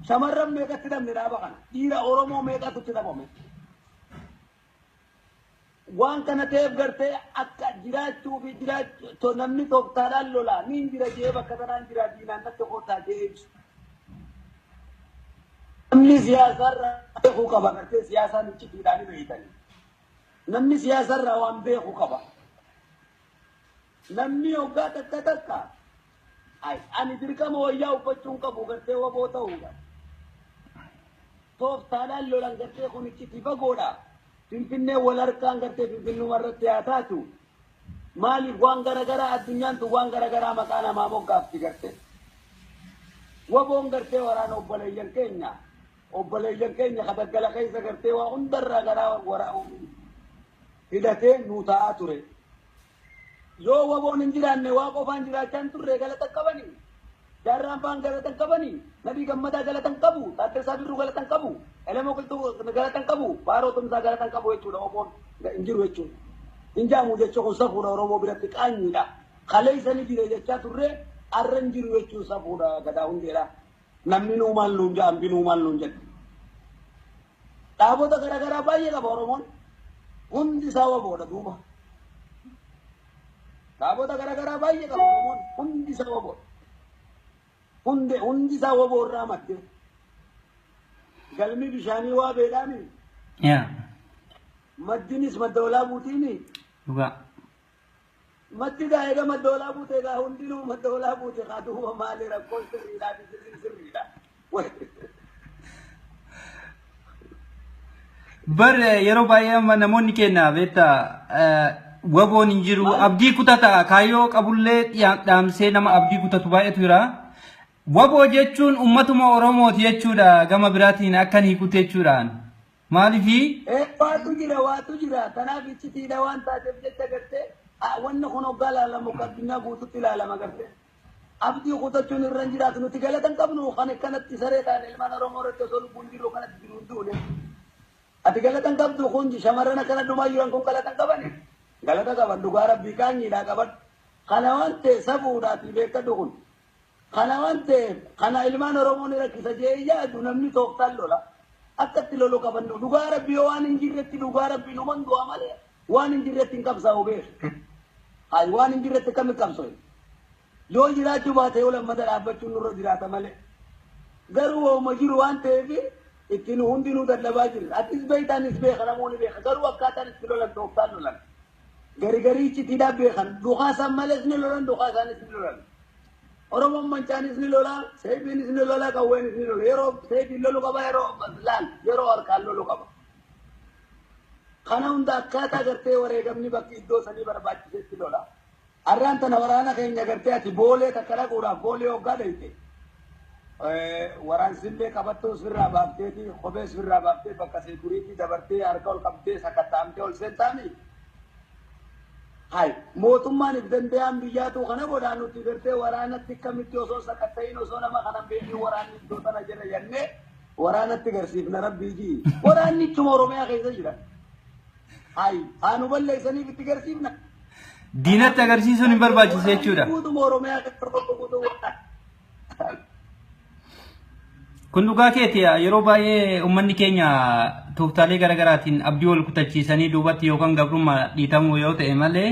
Shamarran meeqatti dhabne dhaaba kana? Dhiira Oromoo meeqatu itti dhabame? Waan kana ta'eef gartee akka jiraachuu fi jiraachuu namni tooftaadhaan lolaa niin jira jee, bakka tanaan jira, diinaan natti kootaa jee ibsu. Namni siyaasarraa beekuu qaba, gartee siyaasaan iccitiidhaan ni beeytani. Namni siyaasarraa waan beekuu qaba. Namni hoggaa takka takka ani dirqama wayyaa uffachuun qabu gartee waboo ta'uudha. Tooftaadhaan lolan gartee kun iccitii fagoodha. Finfinnee wal harkaan gartee Finfinnuma irratti haa taatu. Maaliif waan garagaraa addunyaan tun waan garagaraa maqaa namaa moggaafti gartee. Waboon gartee waraana obboleeyyan keenya. Obboleeyyan keenya kadaggala keessa gartee waa hundarraa garaa hidhatee nuu taa'aa ture. Yoo waboon hin jiraanne waa qofaan jiraachaa hin turre. Galata qabanii. Jaarraan faan galata hin qabanii. Nadhii Gammadaa galata hin qabu. Taaddasaa Birruu galata hin qabu. Elemoo Qilxuu galata hin qabu. Baaroo Tumsaa galata hin qabu jechuudha, waboon hin jiru jechuudha. Hin jaamu jechuun kun safuudha, Oromoo biratti qaanyiidha. Kaleessa ni jire jechaa turre, arra hin jiru jechuun safuudha, gadaa hundeedha. Namni nuu maal nuun jedha, hambi nuu maal nuun jedha. Dhaabota garaagaraa baay'ee qaba Oromoon. Hundi isaa waboodha duuba. Dhaabota garaagaraa baay'ee qaba Oromoon. Hundi isaa waboodha. Hundi isaa waboo irraa madde. Galmi bishaanii waa beedhaami. Maddinis madda olaa buutiini. Dhugaa. Maddi gaa eega madda olaa buute gaa hundinuu madda olaa buute kaa, duuba maali rakkoon? Sirriidhaa fi sirriin sirriidha. Bar yeroo baay'ee amma namoonni keenya beektaa waboon hin jiru abdii kutata, kaayyoo qabullee dhaamsee nama abdii kutatu baay'eetu jira. Waboo jechuun ummatuma Oromooti jechuudha, gama biraatiin akkan hiikute jechuudhaan. Maaliifii? Waatu jira, waatu jira. Kanaaf iccitiidha waan taateef jecha gartee wanni kun hoggaa ilaalamu akka addunyaa guututti ilaalama gartee. Abdii kutachuun irra hin jiraatu, nuti galata hin qabnu kan akkanatti saree taane ilmaan Oromoo irratti osoo lubbuun jiru kanatti jiru hin duune. Ati galata hin qabdu, kun shamarran akkana dhumaa jiran kun galata hin qabani. Galata qaban, dhugaa rabbii qaanyiidhaa qaban. Kana waan ta'e safuudhaati beekadhu kun. Kana waan ta'eef kana ilmaan Oromoo ni rakkisa jee yaadu namni tooftaan lola. Akka itti lolu qabannu, dhugaa rabbii yoo waan hin jirretti, dhugaa rabbii numan du'a malee waan hin jirretti hin qabsaa'u beeku. Hayi, waan hin jirretti akkamitti qabsoo'e? Yoo jiraachuu baate yoo lammata dhaabbachuun nurra jiraata malee. Garuu waanuma jiru waan ta'eef ittiin hundinuu dadhabaa jirra. Atis beektaanis beeka, namoonni beeka. Garuu akkaataan itti lolan tooftaan lolan. Gari garii iccitiidhaan beekan. Dukaa isaan malees ni lolan, dukaa isaanis ni lolan. Oromoon mancaanis ni lola, seefiinis ni lola, qawweenis ni lola. Yeroo seefiin lolu qaba, yeroo laal, yeroo harkaan lolu qaba. Kana hunda akkaataa gartee wareegamni bakki iddoo sanii barbaachisetti lola. Arraan tana waraana keenya gartee ati Boolee takka dhaquudhaaf Boolee hoggaa dhayite. Waraansillee qabattuu sirraa baafteeti, kophee sirraa baaftee, bakka security dabartee, harka ol qabdee sakatta'amtee ol seentaami. Hay, mootummaan if danda'an biyyaatu kana godhaa, nuti gartee waraanatti akkamitti osoo sakatta'iin, osoo nama kanan beekin waraanni iddoo tana jira jennee waraanatti garsiifna rabbii jii. Waraanni ichuma Oromiyaa keessa jira. Hay, haa nu balleessaniif itti garsiifna. Diinatti agarsiisuun hin barbaachisu jechuudha. Guutuma Oromiyaa keessa guutuu waraana. Kun dhugaa keeti. Yeroo baay'ee uummanni keenya tooftaalee garaagaraatiin abdii wal kutachiisanii duubatti yookaan gabrummaa dhiitamuu yoo ta'e malee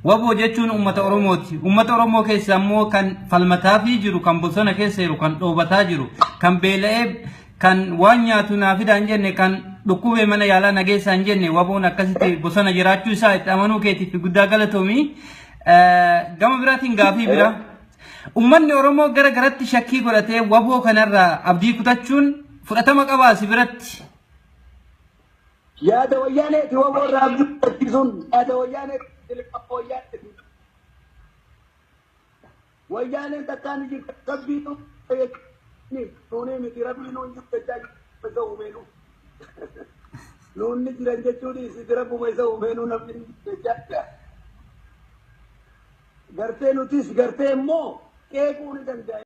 waboo jechuun uummata Oromooti. Uummata Oromoo keessa immoo kan falmataafii jiru, kan bosona keessa jiru, kan dhoobataa jiru, kan beela'ee Kan waan nyaatu naa fidaa hin jenne, kan dhukkubee mana yaalaa nageessaa hin jenne, waboon akkasitti bosona jiraachuu isaa itti amanuu keetiif guddaa galatoomi. Gama biraatiin gaafii biraa. Uummanni Oromoo gara garatti shakkii godhatee waboo kanarraa abdii kutachuun fudhatama qabaa si biratti? Yaada Wayyaaneeti. Waboo irraa abdii kutachiisuun yaada Wayyaaneeti. Dirqama Wayyaaneeti. Wayyaaneen takkaan ni jirti. Rabbiitu nuuni miti, Rabbii nuun jiru jechaa isa uumeenu. Nuunni jiran jechuun isiti Rabbuma isa uumeenuu namni ni jiru jechaa jira. Gartee nutis gartee immoo qeequu ni danda'a.